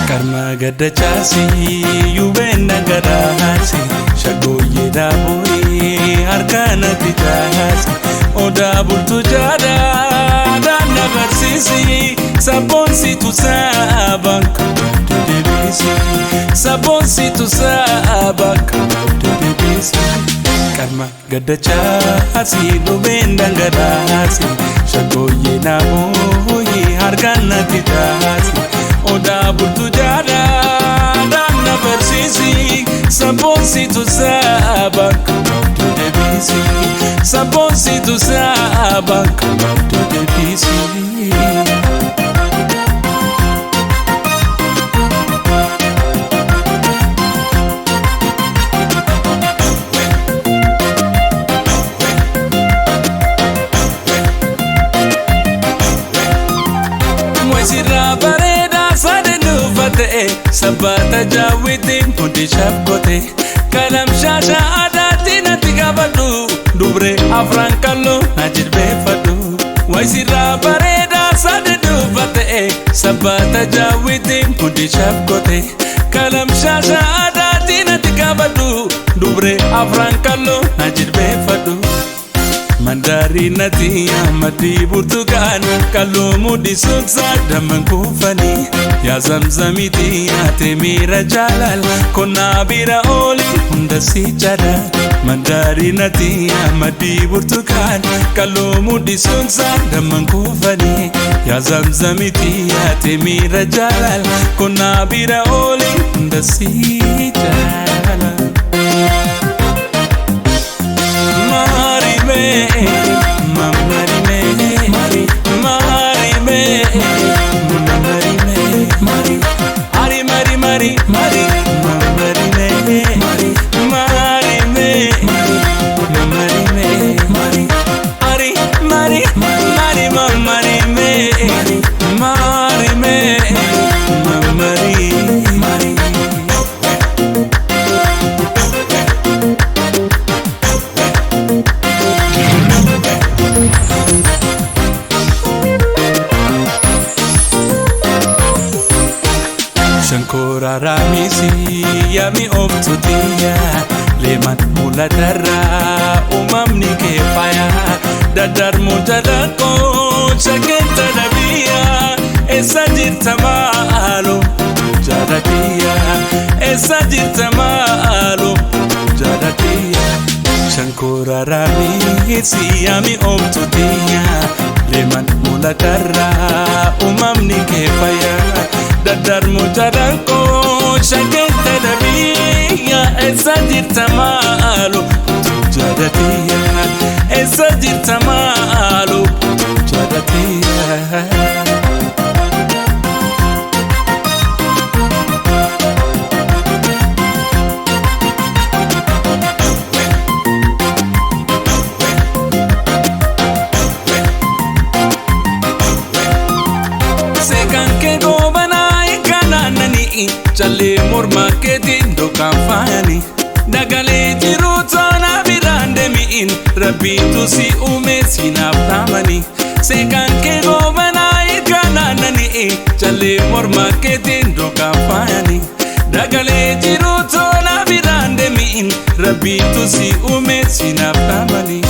Karma gaddachaasi yubeen dhangalaasi shaggooyyee daaboyee harkaanatti jaasi odaa bultu jaadhaa daanna barsiisi sabboonsitu saaba kabaddu deebisi sabboonsitu saaba kabaddu deebisi. Karma gaddachaasi dhubeen dhangalaasi shaggooyyee naabooyee harkaanatti jaasi. Odaa bultu jaadhaa daanna barsiisi sabboonsitu saaba kabaddu deebisi sabboonsitu saaba kabaddu deebisi. Sirraa bareedaa sadeen dhuunfatee sabbaata jaawwitiin hundi shaafkote kalam shaasha aadaatti natti qabadhu dubree afran kalloo na jilbeeffadhu. Waysirraa bareedaa sadeen dhuunfatee sabbaata jaawwitiin hundi shaafkote kalam shaasha aadaatti natti qabadhu dubree afran kalloo na jilbeeffadhu. Mandarinati amadii burtukaana kalloo mudhi suuqsaa damman kuufanii yaa zamzamiti ate miira jaalala konnaa bira ooli hunda si jala Mandaarinati amadii burtukaan kaloo mudhisoonsa damman kuufanii yaa zamzamiti yaate miira jaalal konnaa bira oole hunda sii jaala. Maarime mamarime maarime mamarime mari mari mari mari mamarime mari marime mamarime mari ari mari mari mamarime marime mamari mari. Shankora Ramisi yaami oomtuutiya leeman mul'atarraa uumamni kee faaya daddarmuu jalaqoo shakkenta dhabiya eessa jirta maaloo jaalatiya eessa jirta maaloo jaalatiya. Shankora Ramisi yaami oomtuutiya leeman mul'atarraa uumamni kee faaya. Daddarmu jalanqoo shakkenta dhabiya eessa jirta maaloo jaalatiya eessa jirta maaloo jaalatiya. Callee morma keetiin dhokaan faayani dagalee jiru toona biraan deemi'in rabbiitu si uume sinaaf dhaamani seekaan kee goobanaa ilkaanaananii callee morma keetiin dhokaan faayani dagalee jiru toona biraan deemi'in rabbiitu si uume sinaaf dhaamani.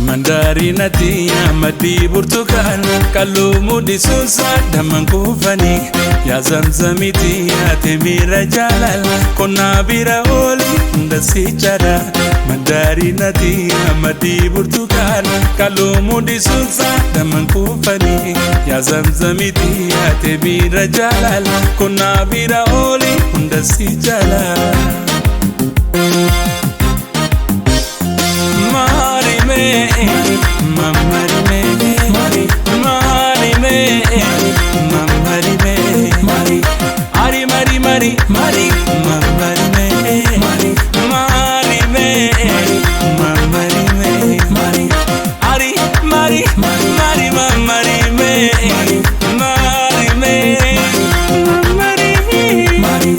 Mandaarinati amadii burtukaan kaloo mudhisuunsa damman kuufanii yaa zamzamiti yaate miira jaalal konnaa bira ooli hunda si jala. Mandaarinati amadii burtukaan kaloo mudhisuunsa damman kuufanii yaa zamzamiti yaate miira jaalal konnaa bira ooli hunda si jala. Marime, mamarime, marime, mamarime, mari, ari mari mari mari, mamarime, marime, mamarime, mari, ari mari mari mamarime, marime, mamarime, mari.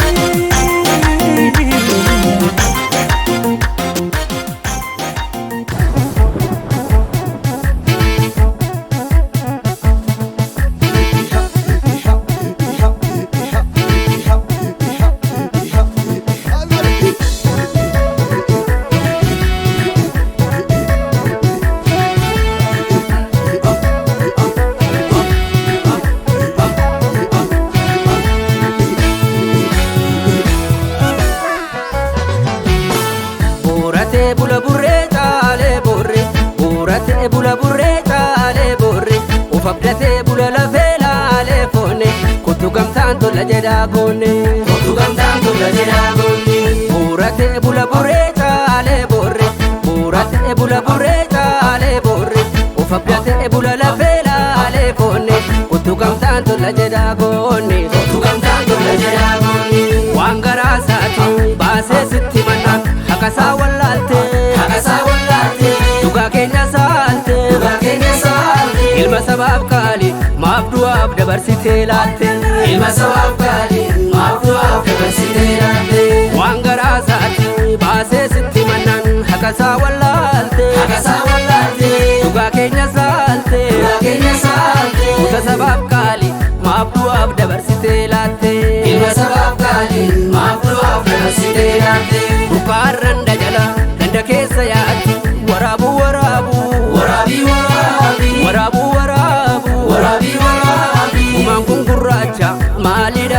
Buuratee bula burree caalee burree buuratee bula burree caalee burree of abdatee bula lafee laalee foone kottu gamtaan tola jedhaa goone. Kottu gamtaan tola jedhaa goone. Buuratee bula burree caalee burree buuratee bula burree caalee burree of abdatee bula lafee laalee foone kottu gamtaan tola jedhaa goone. Kottu gamtaan tola jedhaa goone. Waan garaa isaati baasee sitti mannaan haqasaa wallaalte. Haqasaa wallaalte. Dhugaa keenya saalte. Dhugaa keenya saalte. Ilma sabaaf qaali maaf du'aaf dabarsitee laatte. Ilma sabaaf qaali maaf du'aaf dabarsitee laatte. Waan garaa isaati baasee sitti mannaan haqasaa wallaalte. Haqasaa wallaalte. Dhugaa keenya saalte. Dhugaa keenya saalte. Kuta sabaaf qaali maaf du'aaf dabarsitee laatte. Ilma sabaaf qaali maaf du'aaf dabarsitee laatte. Burqaarran dajala ganda keessa yaatti waraabu waraabu waraabii waraabii waraabu waraabu waraabii waraabii. Gumaan kun gurraacha maalidha?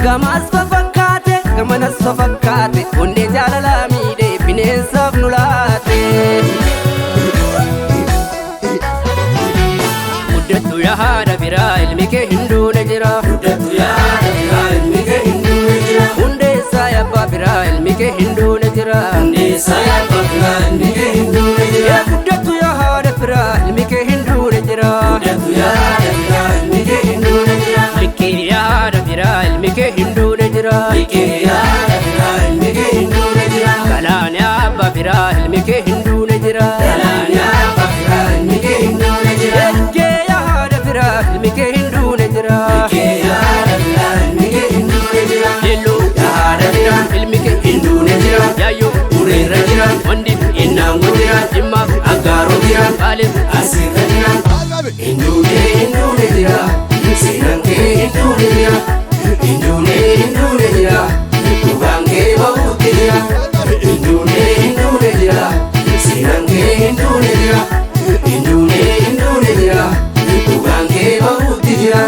Gamaas fafakkaate gamanas fafakkaate onnee jaalalaa miidhee bineensaaf nu laate. Guddattu yaa haadha biraa ilmi kee hin duune jira. Guddattu yaa haadha biraa ilmi kee hin duune jira. Hundeessaa abbaa biraa ilmi kee hin duune jira. Hundeessaa abbaa biraa ilmi kee hin duune jira. Guddattu yaa haadha biraa ilmi kee hin duune jira. Guddattu yaa haadha biraa ilmi kee hin duune jira. Likkii yaa haadha biraa ilmi kee hin duune jira. Likkii yaa haadha biraa ilmi kee hin duune jira. Galaan yaa abbaa biraa ilmi kee hin duune jira. Galaan yaa abbaa biraa ilmi kee hin duune jira. Likkee yaa haadha biraa ilmi kee hin duune jira. Likkee yaa haadha biraa ilmi kee hin duune jira. Leelloo yaa haadha biraa ilmi kee hin duune jira. Yaayyoo ureerra jira. Wandi innaangoo jira. Jimmaaf aggaaroo jira. Baaleef asiirra jira. Hin duune hin duune jira. Seenaan kee hin duune jira. Hin duune hin duune jira. Dhugaan kee bahuutti jira. Hin duune hin duune jira. Seenaan kee hin duune jira. Hin duune hin duune jira. Dhugaan kee bahuutti jira.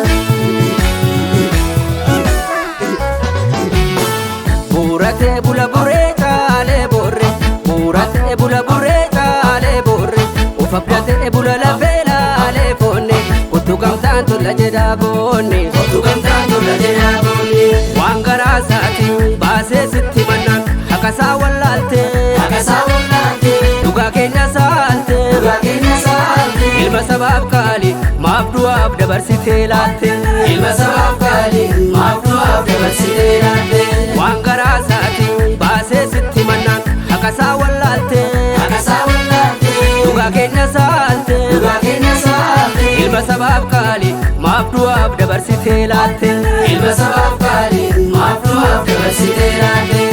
Buuratee bula buree caalee boorre. Buuratee bula buree caalee boorre. Of abdatee bula lafee laalee foonne. Kottu gamtaan tola jedhaa goonne. Kottu gamtaan tola jedhaa goonne. Waan garaa isaatii baasee sitti mannaan haqasaa wallaalte. Haqasaa wallaalte. Dhugaa keenya saalte. Dhugaa keenya saalte. Ilma sabaaf qaali maaf du'aaf dabarsitee laatte. Ilma sabaaf qaali maaf du'aaf dabarsitee laatte. Waan garaa isaatii baasee sitti mannaan haqasaa wallaalte. Haqasaa wallaalte. Dhugaa keenya saalte. Dhugaa keenya saalte. Ilma sabaaf qaali maaf du'aaf dabarsitee laatte. Ilma sabaaf qaali maaf du'aaf dabarsitee laatte.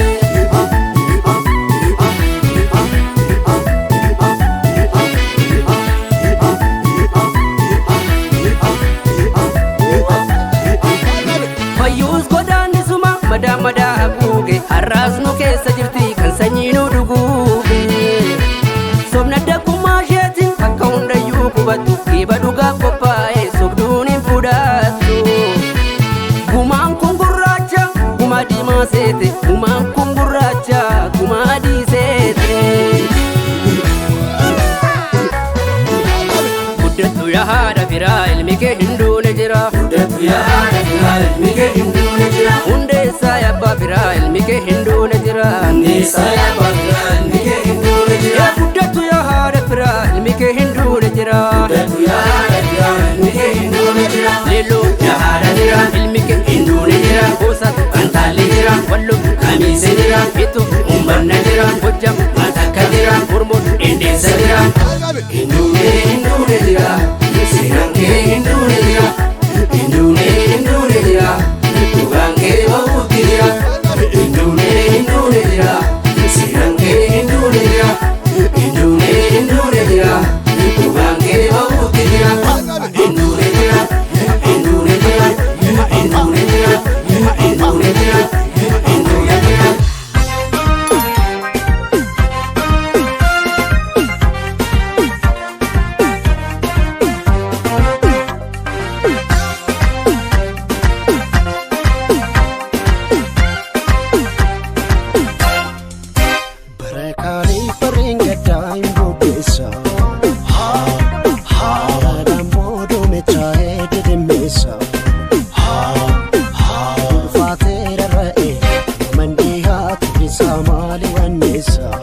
Fayyuus godaannisuma madaa madaa haguuge har'aas nu keessa jirti kan sanyii nu dhuguuge. Sobna dakkummaa isheetiin bakka hundayyuu qubattu dhiiba dhugaaf qophaa'e sobduun hin fudhattu. Gumaan kun gurraacha gumaa diimaa seete gumaan kun gurraacha gumaa adii seete. Guddattu yaa haadha biraa ilmi kee hin duune jira. Guddattu yaa haadha biraa ilmi kee hin duune jira. Hundeessaa abbaa biraa ilmi kee hin duune jira. Hundeessaa abbaa biraa ilmi kee hin duune jira. Guddattu yaa haadha biraa ilmi kee hin duune jira. Guddattu yaa haadha biraa ilmi kee hin duune jira. Leelloo yaa haadha biraa ilmi kee hin duune jira. Gosa Fantaalee jira. Walloo Kamiisee jira. Bitu Ummanna jira. Gojjam Matakka jira. Mormoon Dendeensa jira. Hin duune hin duune jira. Seenaan kee hin duune jira. Hin duune hin duune jira. Dhugaan kee bahuutti jira. Hin duune hin duune jira. Seenaan kee hin duune jira. Hin duune hin duune jira. Dhugaan kee bahuutti jira. Hin duune jira. Hin duune jira. Hin duune jira. Hin duune jira. Hin duune jira. Barakaalee barreen gaddaa hin bobbeessa. Haadhaan boodome taa'ee didimmeessa. Ulfaatee rarra'e mandii haati isaa maali wanneessa.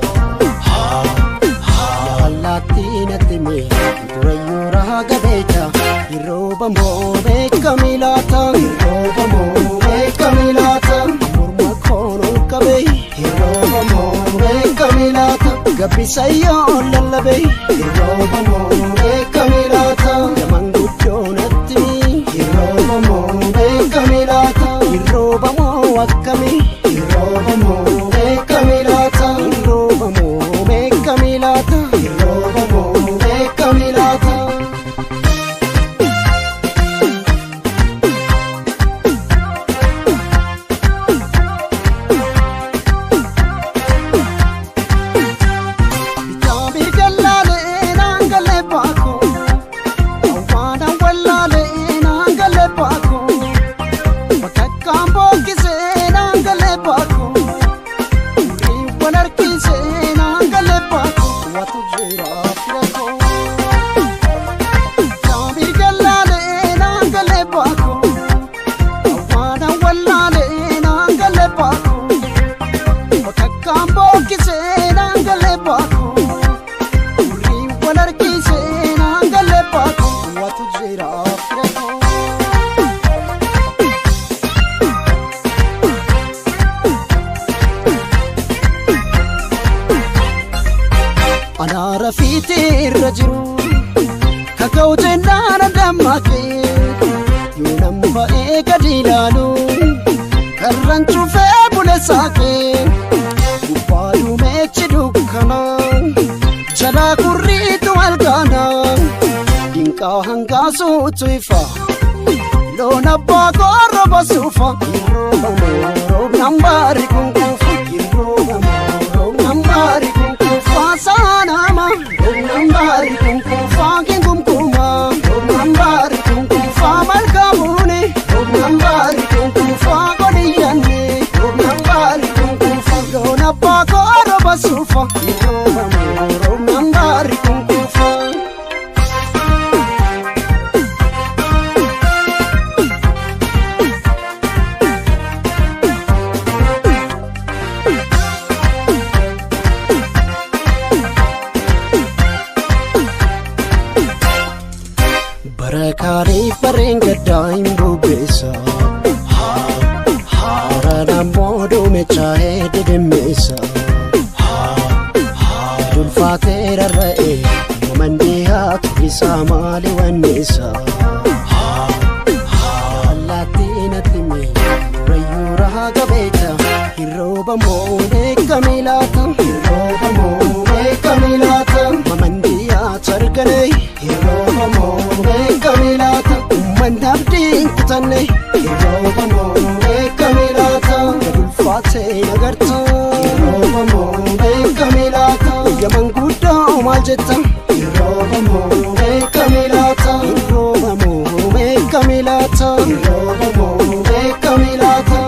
Allaattii natti mee durayyuu raaga beekta. Yeroo moo beekamii laata? Yeroo moo beekamii laata? Morma koon ol qabee. Yeroo moo beekamii laata? Gabbisa yoo lallabee. Yeroo moo beekamii laata? Gaman guddoo natti mii. Yeroo moo beekamii laata? Yeroo moo akkamii? Yeroo moo beekamii laata? Yeroo moo beekamii laata? Yeroo moo beekamii laata? Bitaabii gallaalee naangalee baakuu. qabee gadi ilaalu karran cufee bule saaqee gubbaa duumeechi dukkana jalaa kurriitu algaana dinqaa hangaasuutu ifa loon abbaa korroba suufa roobnaan baari kunkuufa roobnaan baari kunkuufa saanama roobnaan baari kunkuufa kinkumkuma roobnaan baari kunkuufa malkamuuni roobnaan baari kunkuufa godiyyanni roobnaan baari kunkuufa loon abbaa korroba suufa roobnaan baari kunkuufa. Barakaariif barreen gaddaa hin bubbeessa. Haaraan ammoo duumechaa'ee didimmeessa. Ulfaatee rarra'ee mamandii haatu isaa maali wanneessa. Allaattii natti mee rayyuu rahaa gabeeta hirrooba moo beekamii laata hirrooba moo beekamii laata mamandii haatu arganee hirrooba moo beekamii laata uummanni abdii hin kutanne hirrooba moo beekamii laata ulfaatee nagarta hirrooba moo beekamii laata yaman guddaa maal jetta hirrooba moo beekamii laata hirrooba moo beekamii laata hirrooba moo beekamii laata.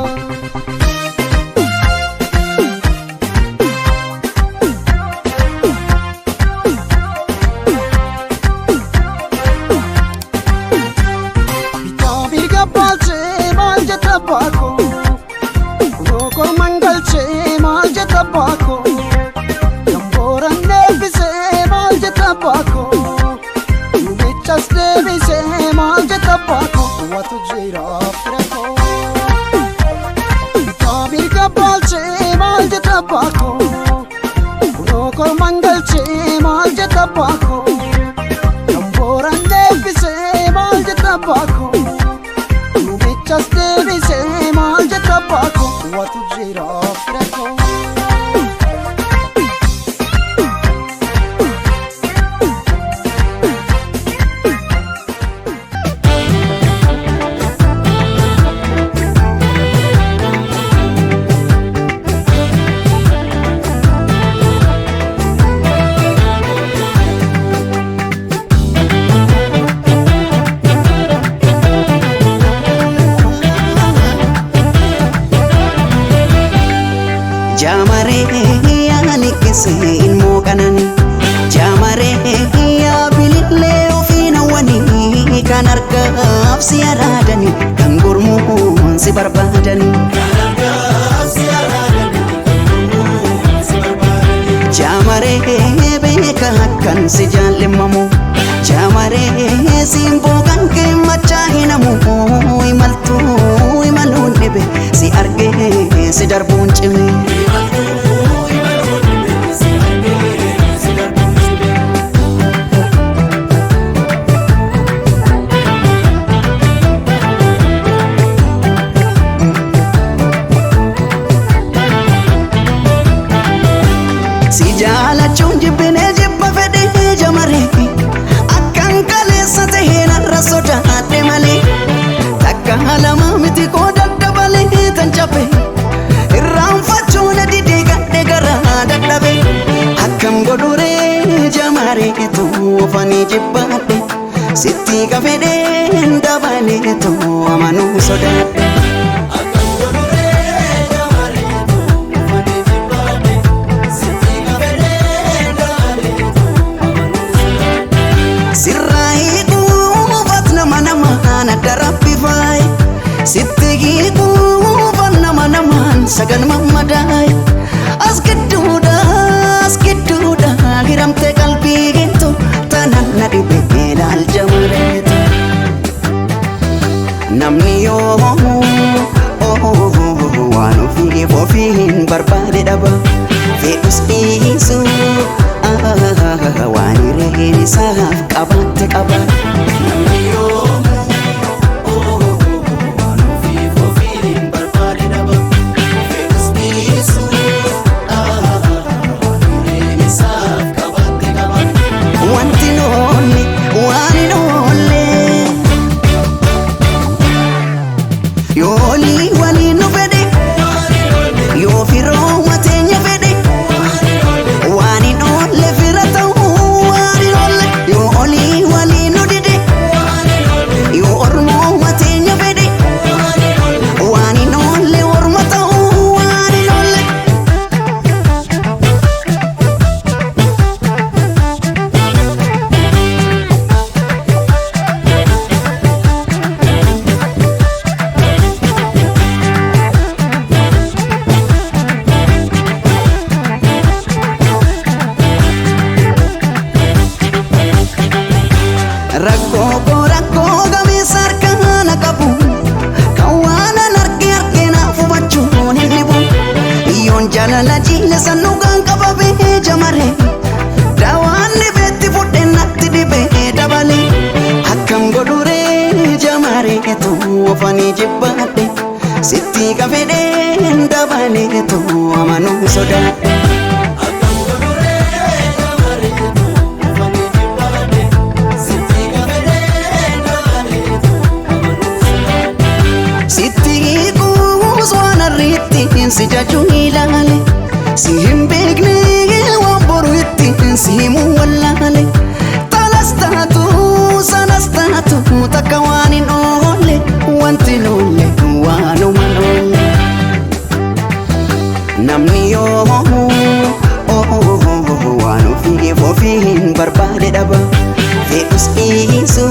Si jaallimamu jaamaree simboo kan kee machaa hinamu imaltuu imaluun dhibe si argee si darbuun cime. Si jaalachuun jibbinee jibba fedhee jamaree akkan kaleessa tahee narra sodaadhe malee takka lama miti koo daddabalee tan cabe irraanfachuu na didee gadhe garaa dadhabe akkam godhuree jamaree tuufanii jibbaadhe sitti kafedhee dabalee tuu amanuu sodaadhe. Sitti guuban nama namaan sagan mammadaay as gidduudha as gidduudha hiramtee qalbii geettu tanaan na dhibe ilaal jamareetu. Namni yoo waan ofiif ofiin barbaade dhaba fedhus dhiisu waan hireen isaaf qabaate qaba. Namni yoo Yeroon jaalala jiile sannuuqaan qababee jamare daawwanni beetti fudhee natti dhibee dabale akkam godhuree jamareetu ofanii jibbaadhe sitti qabedhee dabaleetu amanuu sodaadhe. Sitti kuus waan arriitti si jajuu ilaale si hin beekne waan boru itti si himuu wallaale talas taatu sanas taatu takka waan hin oolle wanti loolle waanuma loolle. Namni yoo waan ofiif ofii hin barbaade dhaba fedhus dhiisu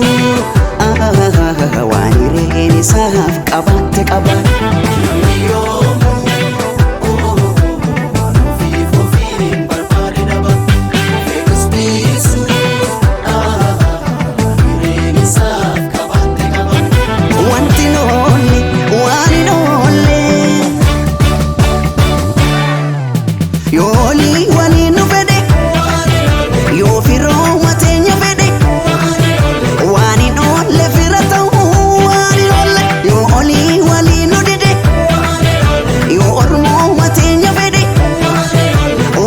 waan hireen isaaf qabaatte qaba. Wanti noolle waan hin oolle yoolii waliin nu fedhe yoo firooma teenya fedhe waan hin oolle fira ta'uu waan hin oolle yoo olii waliin nu dide yoo ormooma teenya fedhe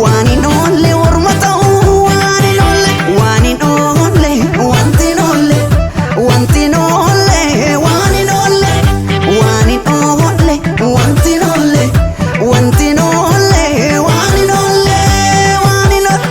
waan hin oolle orma ta'uu waan hin oolle waan hin oolle wanti hin oolle wanti hin oolle waan hin oolle waan hin oolle wanti hin oolle wanti hin oolle waan hin oolle waan hin oolle.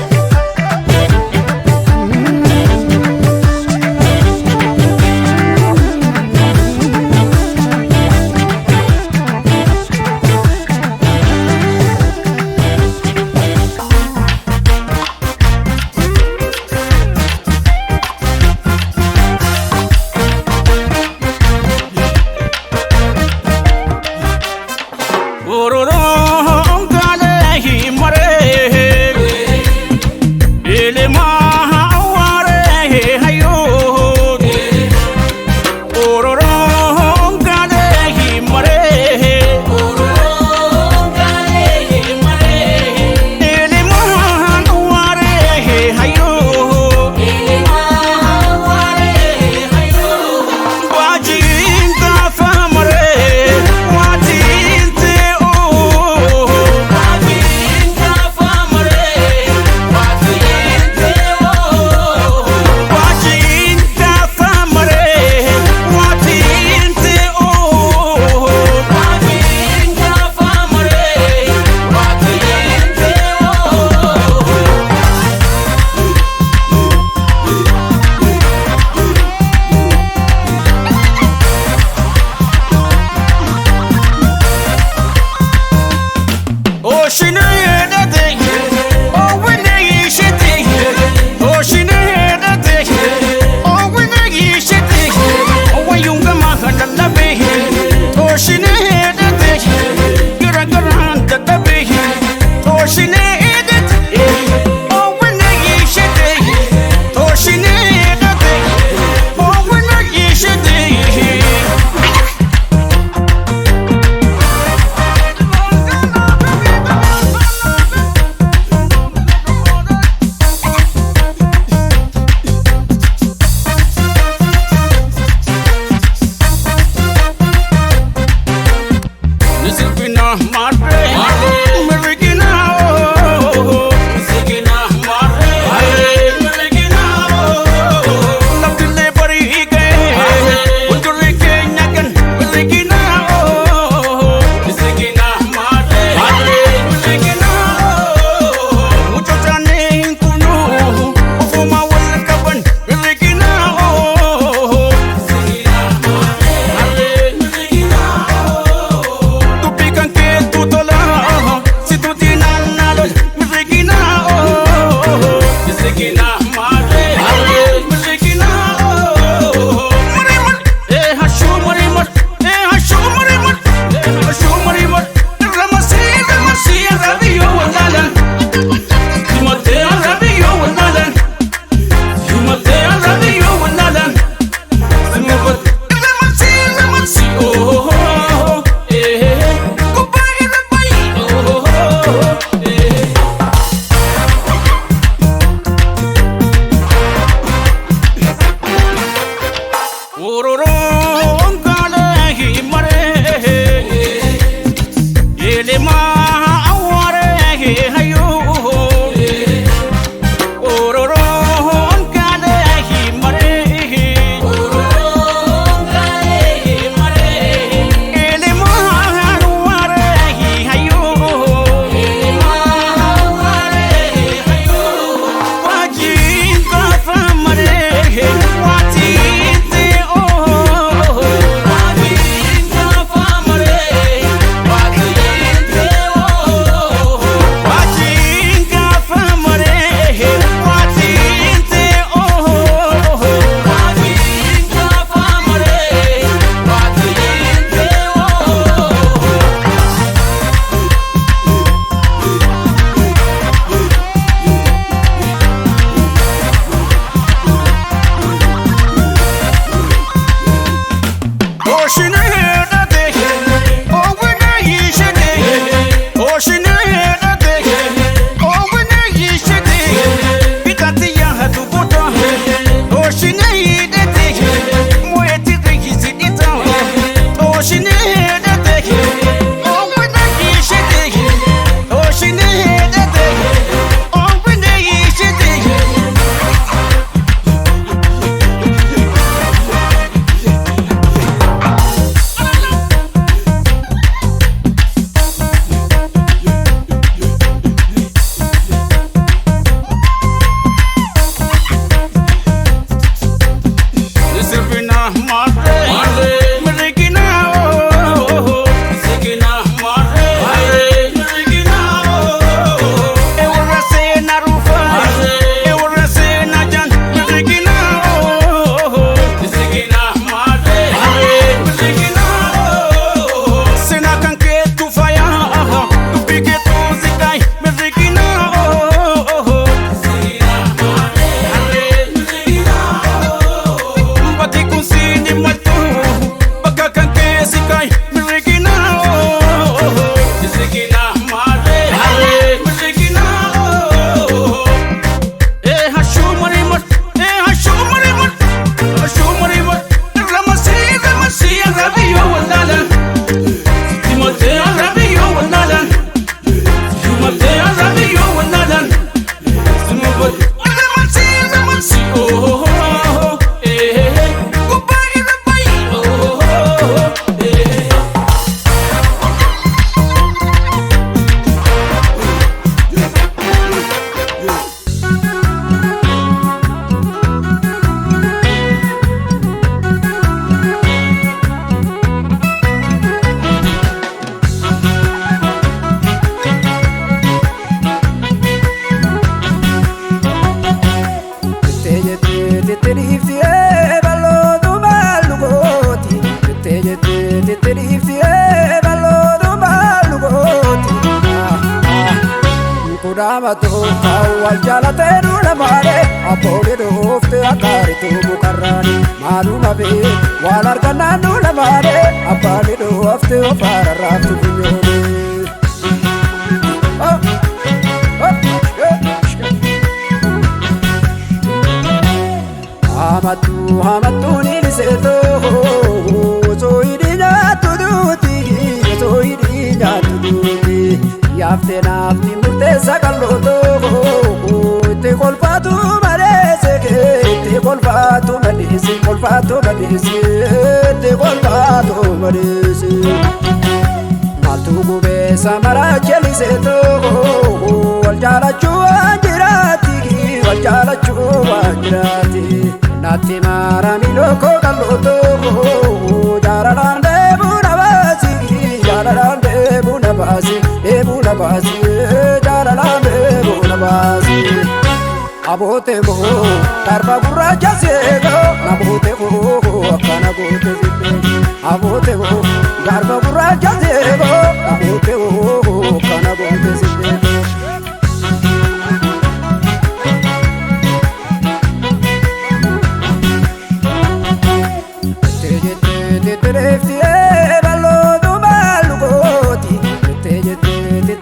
Marre, Marre,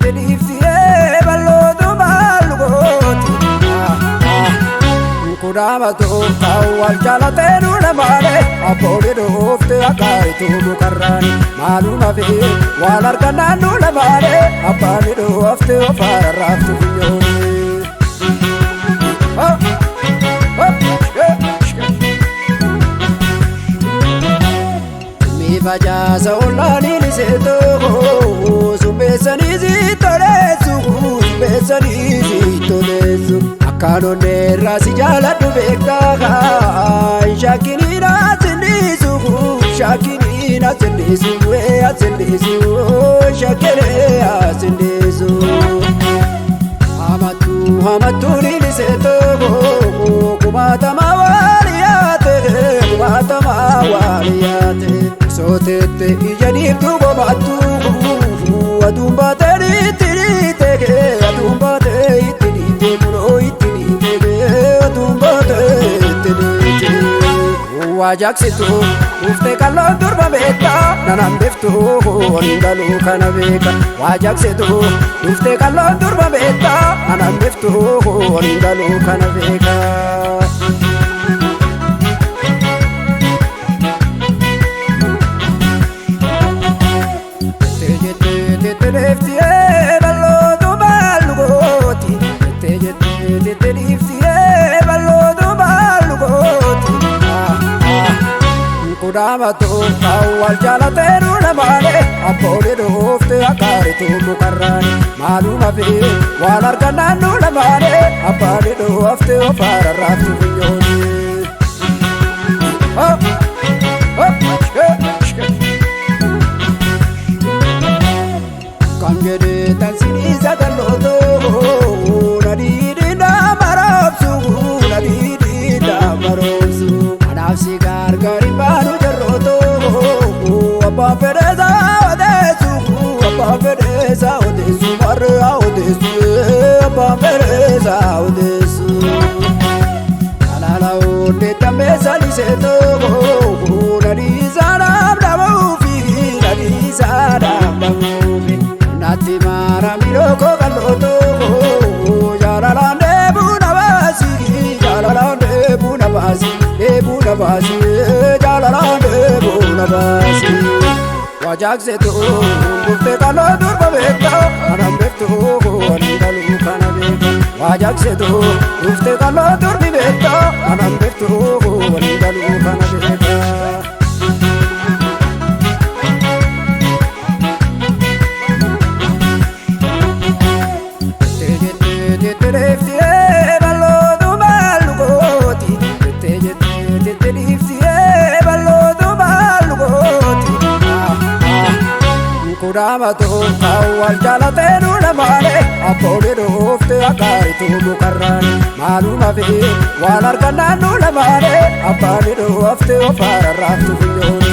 Te Kudhaamatu kan wal jaalatee duula malee abboonni dhuftee akkaaritu mukarraan maaluma fi waan argannaan duula malee abbaan dhuftee ofaara raaftu funyooni. Mi facaasa ollaan liseetoo sumbeessanii si toleessu sumbeessanii si toleessu. Akkaanonneerraa si jaaladhu beektaa shakkiniin asinniisu shakkiniin asinniisu asinniisu shakkinee asinniisu. Hamattuu hamattuu liseetoo kumaatama waaliyaate kumaatama waaliyaate sooteette ija diimtuu gomaattuu aduun baatee itti dhiite aduun baatee itti dhiite kunoo itti dhiite aduun baatee itti dhiite. Waajaksitu dhuftee kalloon durba beektaa nanaan biftuu waliin kana beeka. Waajaksitu dhuftee kalloon durba beektaa nanaan biftuu waliin kana beeka. Tettee bal'ootu baalugooti tettee jettee tettee dhiiftee bal'ootu baalugooti. Kudhaamatu kan wal jaalatee duula malee abboonni dhuftee akkaaritu mukarraan maaluma fi waan argannaan duula malee abbaan dhuftee ofaara raaftu funyooni. Kan jedhee tansiisa gallootoo nadhiidhi maroomsu nadhiidhi maroomsu kanaaf si gargaari baanu jarrootoo abbaan fedheesaa odeessu abbaan fedheesaa odeessu warra odeessu abbaan fedheesaa odeessu. Alaala oollee tambeessa liseetoo nadhiisaa dhaabdamuufi nadhiisaa dhaabdamuufi. Natti maara miroo kallootoo jaalalaan deebuu na baasi jaalalaan deebuu na baasi deebuu na baasi jaalalaan deebuu na baasi. Waajaksitu dhuftee kalloo durba beektaa kanaan beektuu waliin galuu kana beeka. Waajaksitu dhuftee kalloo durbi beektaa kanaan beektuu waliin galuu kana beeka. Tettee bal'ootu baalugooti tettee jettee tettee dhiiftee bal'ootu baalugooti. Kudhaamatu kan wal jaalatee duula malee abboonni dhuftee akkaaritu mukarraan maaluma fi waan argannaan duula malee abbaan dhuftee ofaara raaftu funyooni.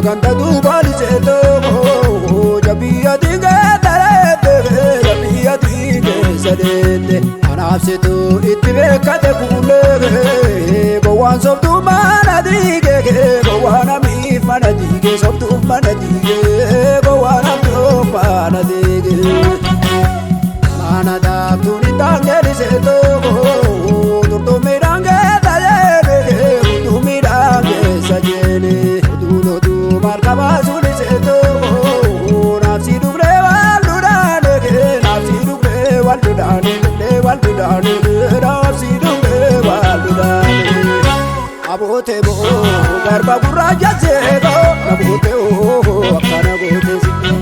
Ganda duuba liseetoo jabiyya dhiigee tareete jabiyya dhiigee sadeete anaafsitu itti beekate kuulee gowwaan sobtuu mana dhiigee gowwaan amiif mana dhiigee sobtuuf mana dhiigee gowwaan amtuuf mana dhiigee. Mana daaktuun hin taange liseetoo turtumiidhaan geessa jeelee turtumiidhaan geessa jeelee. Markabaa suliseetoo naafsi dhugnee wal dudhaane naafsi dhugnee wal dudhaane wal dudhaane naafsi dhugnee wal dudhaane. Abootee boo garba gurraacha seekoo abootee oo akkana gootee sikkoo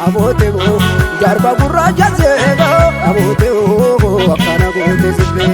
abootee boo garba gurraacha seekoo abootee oo akkana gootee sikkoo.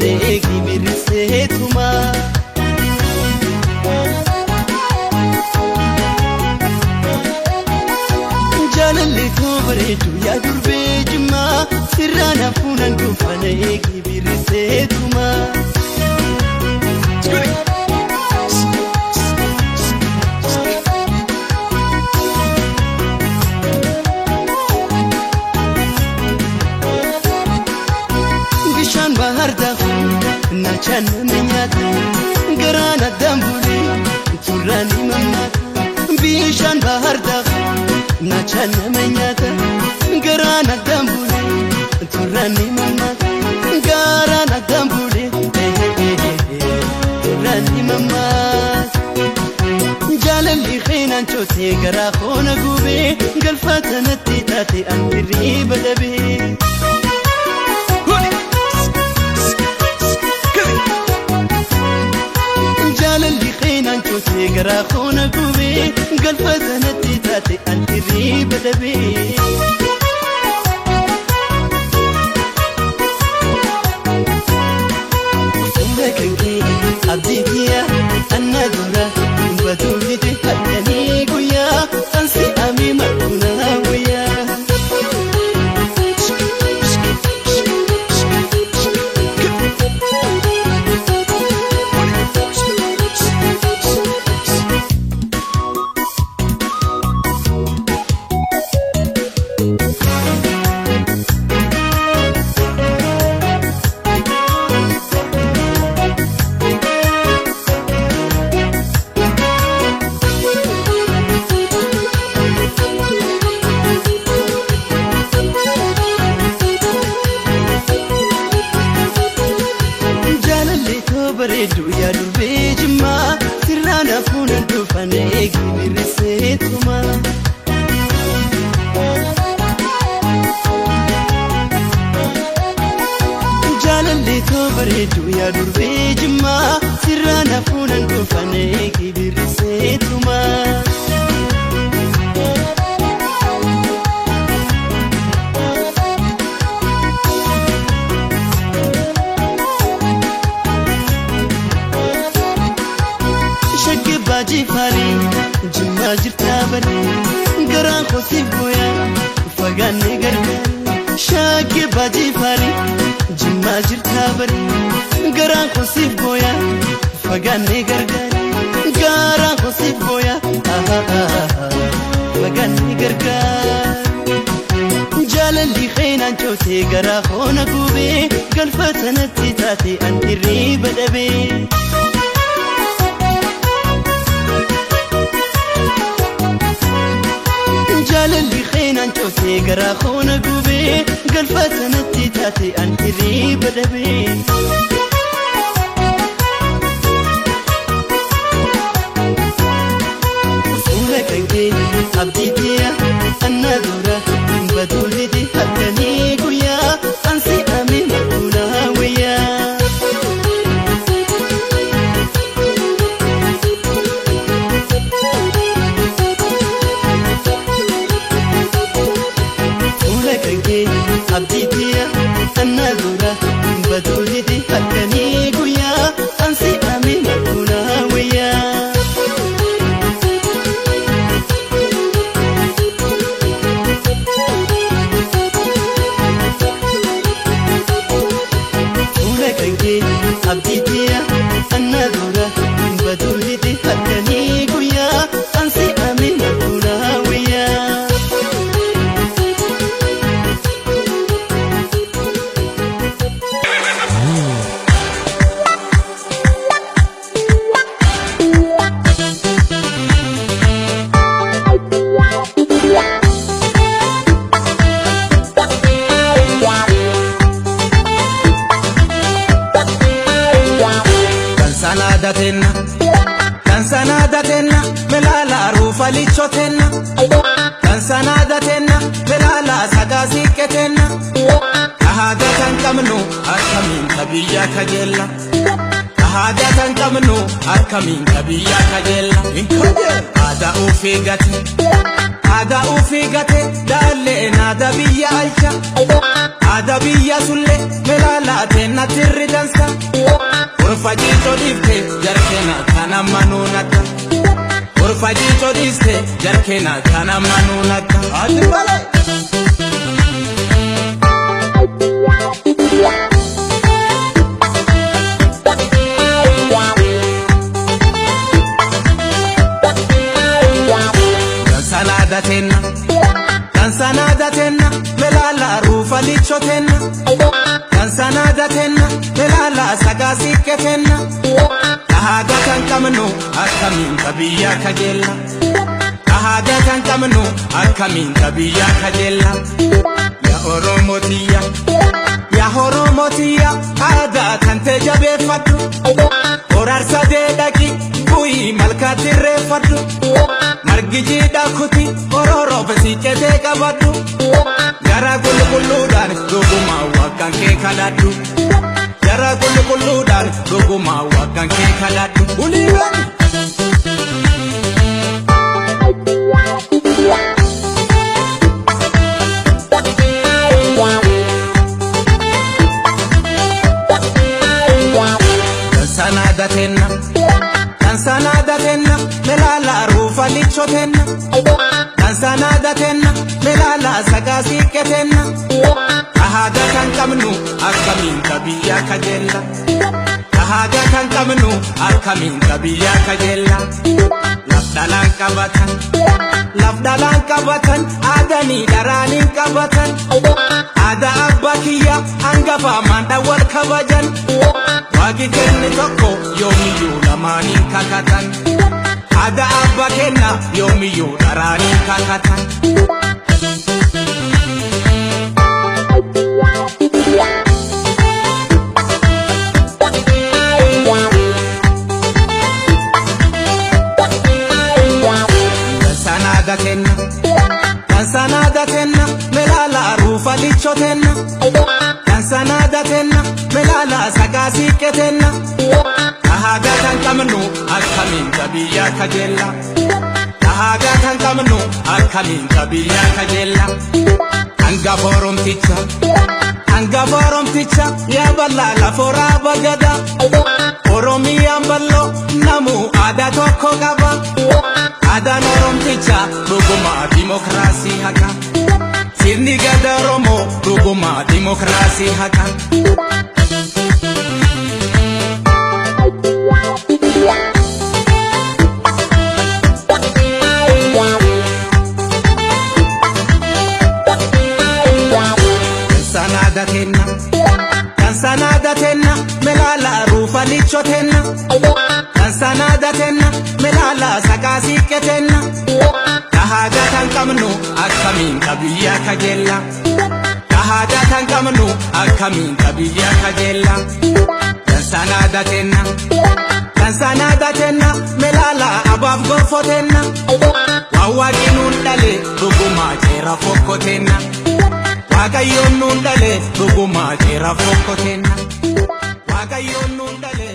Eegi mirseetuma. Bareedu yaa durbee jimmaa sirraan hafuunan dhuunfana eegi birriseetuma. Bishaan bahar daaku naachaan nama nyaata garaan addaan bulee turraan ni mammaata. Bishaan bahar daaku naachaan nama nyaata garaan addaan bulee turraan ni mammaata. Garaan addaan bulee turraan ni mammaata. Jaalalli qeenaan cootee garaa koona gubee galfata natti taate an hirriba dhabee. Jaalalli qeenaan cootee garaa koona gubee galfata natti taate an hirriba dhabee. Fuula kan kee abdii kiyya anna dura batuulite halkanii guyyaa ansi amii marqunaa wayyaa. Jaalalli too bareedu yaa durbee jimmaa sirraan hafuunan dhufan eegi birriseetuma. Jaalalli too bareedu yaa durbee jimmaa sirraan hafuunan dhufan eegi birriseetuma. Shaggee baajii faarii jimmaa jirtaa bari garaan kosiif gooyaa fagaanne gargaar. Shaggee baajii faarii jimmaa jirtaa bari garaan kosiif gooyaa fagaanne gargaar. Garaan kosiif gooyaa fagaanne gargaar. Jaalalli qeenaan cootee garaa koona gubee galfata natti taate an hirriba dhabee. Jaalalli qeenaan cootee garaa koona gubee galfata natti taate an hirriba dhabee. Fuula kan kee abdii kiyya anna dura batuulite halkanii guyyaa ansi amee marqunaa wayyaa. Fuula kan kee abdii kiyya anna dura batuulite halkanii guyyaa ansi amee marqunaa wayyaa. Fuula kan kee abdii kiyya anna dura batuulite halkanii guyyaa ansi amee marqunaa wayyaa. Dansanaadatenna dansanaadatenna melaala ruufalichotenna dansanaadatenna melaala sagaasiqqetenna ahaada kan qabnu akkamiin ka biyya kajeella ahaada kan qabnu akkamiin ka biyya kajeella aadaa ufii gate aadaa ufii gate daalleen aadaa biyya alcha aadaa biyya sulle melaala teenna tirri dansa. Gorfa jiitoo dhiifte jarkeena kana manuu nakka. Gorfa jiitoo dhiifte jarkeena kana manuu nakka. Ati malee. tenna. Dansan aadaa tenna melaala sagaa siiqqee tenna. Aadaa kan qabnu akkamiin kabiyyaa kajeella. Aadaa kan qabnu akkamiin kabiyyaa kajeella. Yaa Oromoo tiyya, yaa Oromoo tiyya, aadaa kan ta'e jabeeffadhu. Horaarsa deedhaqi bu'ii malkaatti irreeffadhu. Margi jiidhaa kuti ororoof siiqqee qabadhu. Gara qulqulluudhaan dhugumaa waaqaan kee kadhadhu. Gara qulqulluudhaan dhugumaa waaqaan kee kadhadhu. Uliiwwan. Dansan aadaa tenna. Dansan aadaa tenna. Melaala ruufa lichoo tenna. Dansan aadaa tenna. Melaala sagaa siiqqee tenna. Aadaa kan qabnu akkamiin kabiyyaa kajeella. Aadaa kan qabnu akkamiin kabiyyaa kajeella. Laf dhalaan qabatan. Laf dhalaan qabatan. Aadanii dharaaniin qabatan. Aadaa abbaa kiyya hangafa maandhaan wal kabajan. Waaqni kenne tokko yoomiyyuu lamaaniin kakatan. Aadaa abbaa kenna yoomiyyuu dharaaniin kakatan. Dansan aadaa tenna. Dansan aadaa tenna. Melaala ruufa lichoo tenna. Dansan aadaa tenna. Melaala sagaa siiqqee tenna. Aadaa kan qabnu akkamiin kabiyyaa kajeella. Aadaa kan qabnu akkamiin kabiyyaa kajeella. Hangafa Oromticha. Hangafa Oromticha yaa bal'aa laforaa bagada. Oromiyaan bal'oo namu aadaa tokko qaba. Aadaan Oromticha dhugumaa dimokiraasii haqa. Sirni gadaa Oromoo dhugumaa dimokiraasii haqa. Dansan aadaa tenna. Dansan aadaa tenna. Melaala ruufa lichoo tenna. Dansan aadaa tenna. Melaala sagaa siiqqee tenna. Aadaa kan qabnu akkamiin kabiyyaa kajeella. Aadaa kan qabnu akkamiin kabiyyaa kajeella. Dansan aadaa tenna. Dansan aadaa tenna. Melaala abaaf gorfoo tenna. Waan waaqni nuun dhale dhugumaa jeera fokko tenna. Waaqayyoon nuun dhale dhugumaa jeera fokko tenna. Waaqayyoon nuun dhale.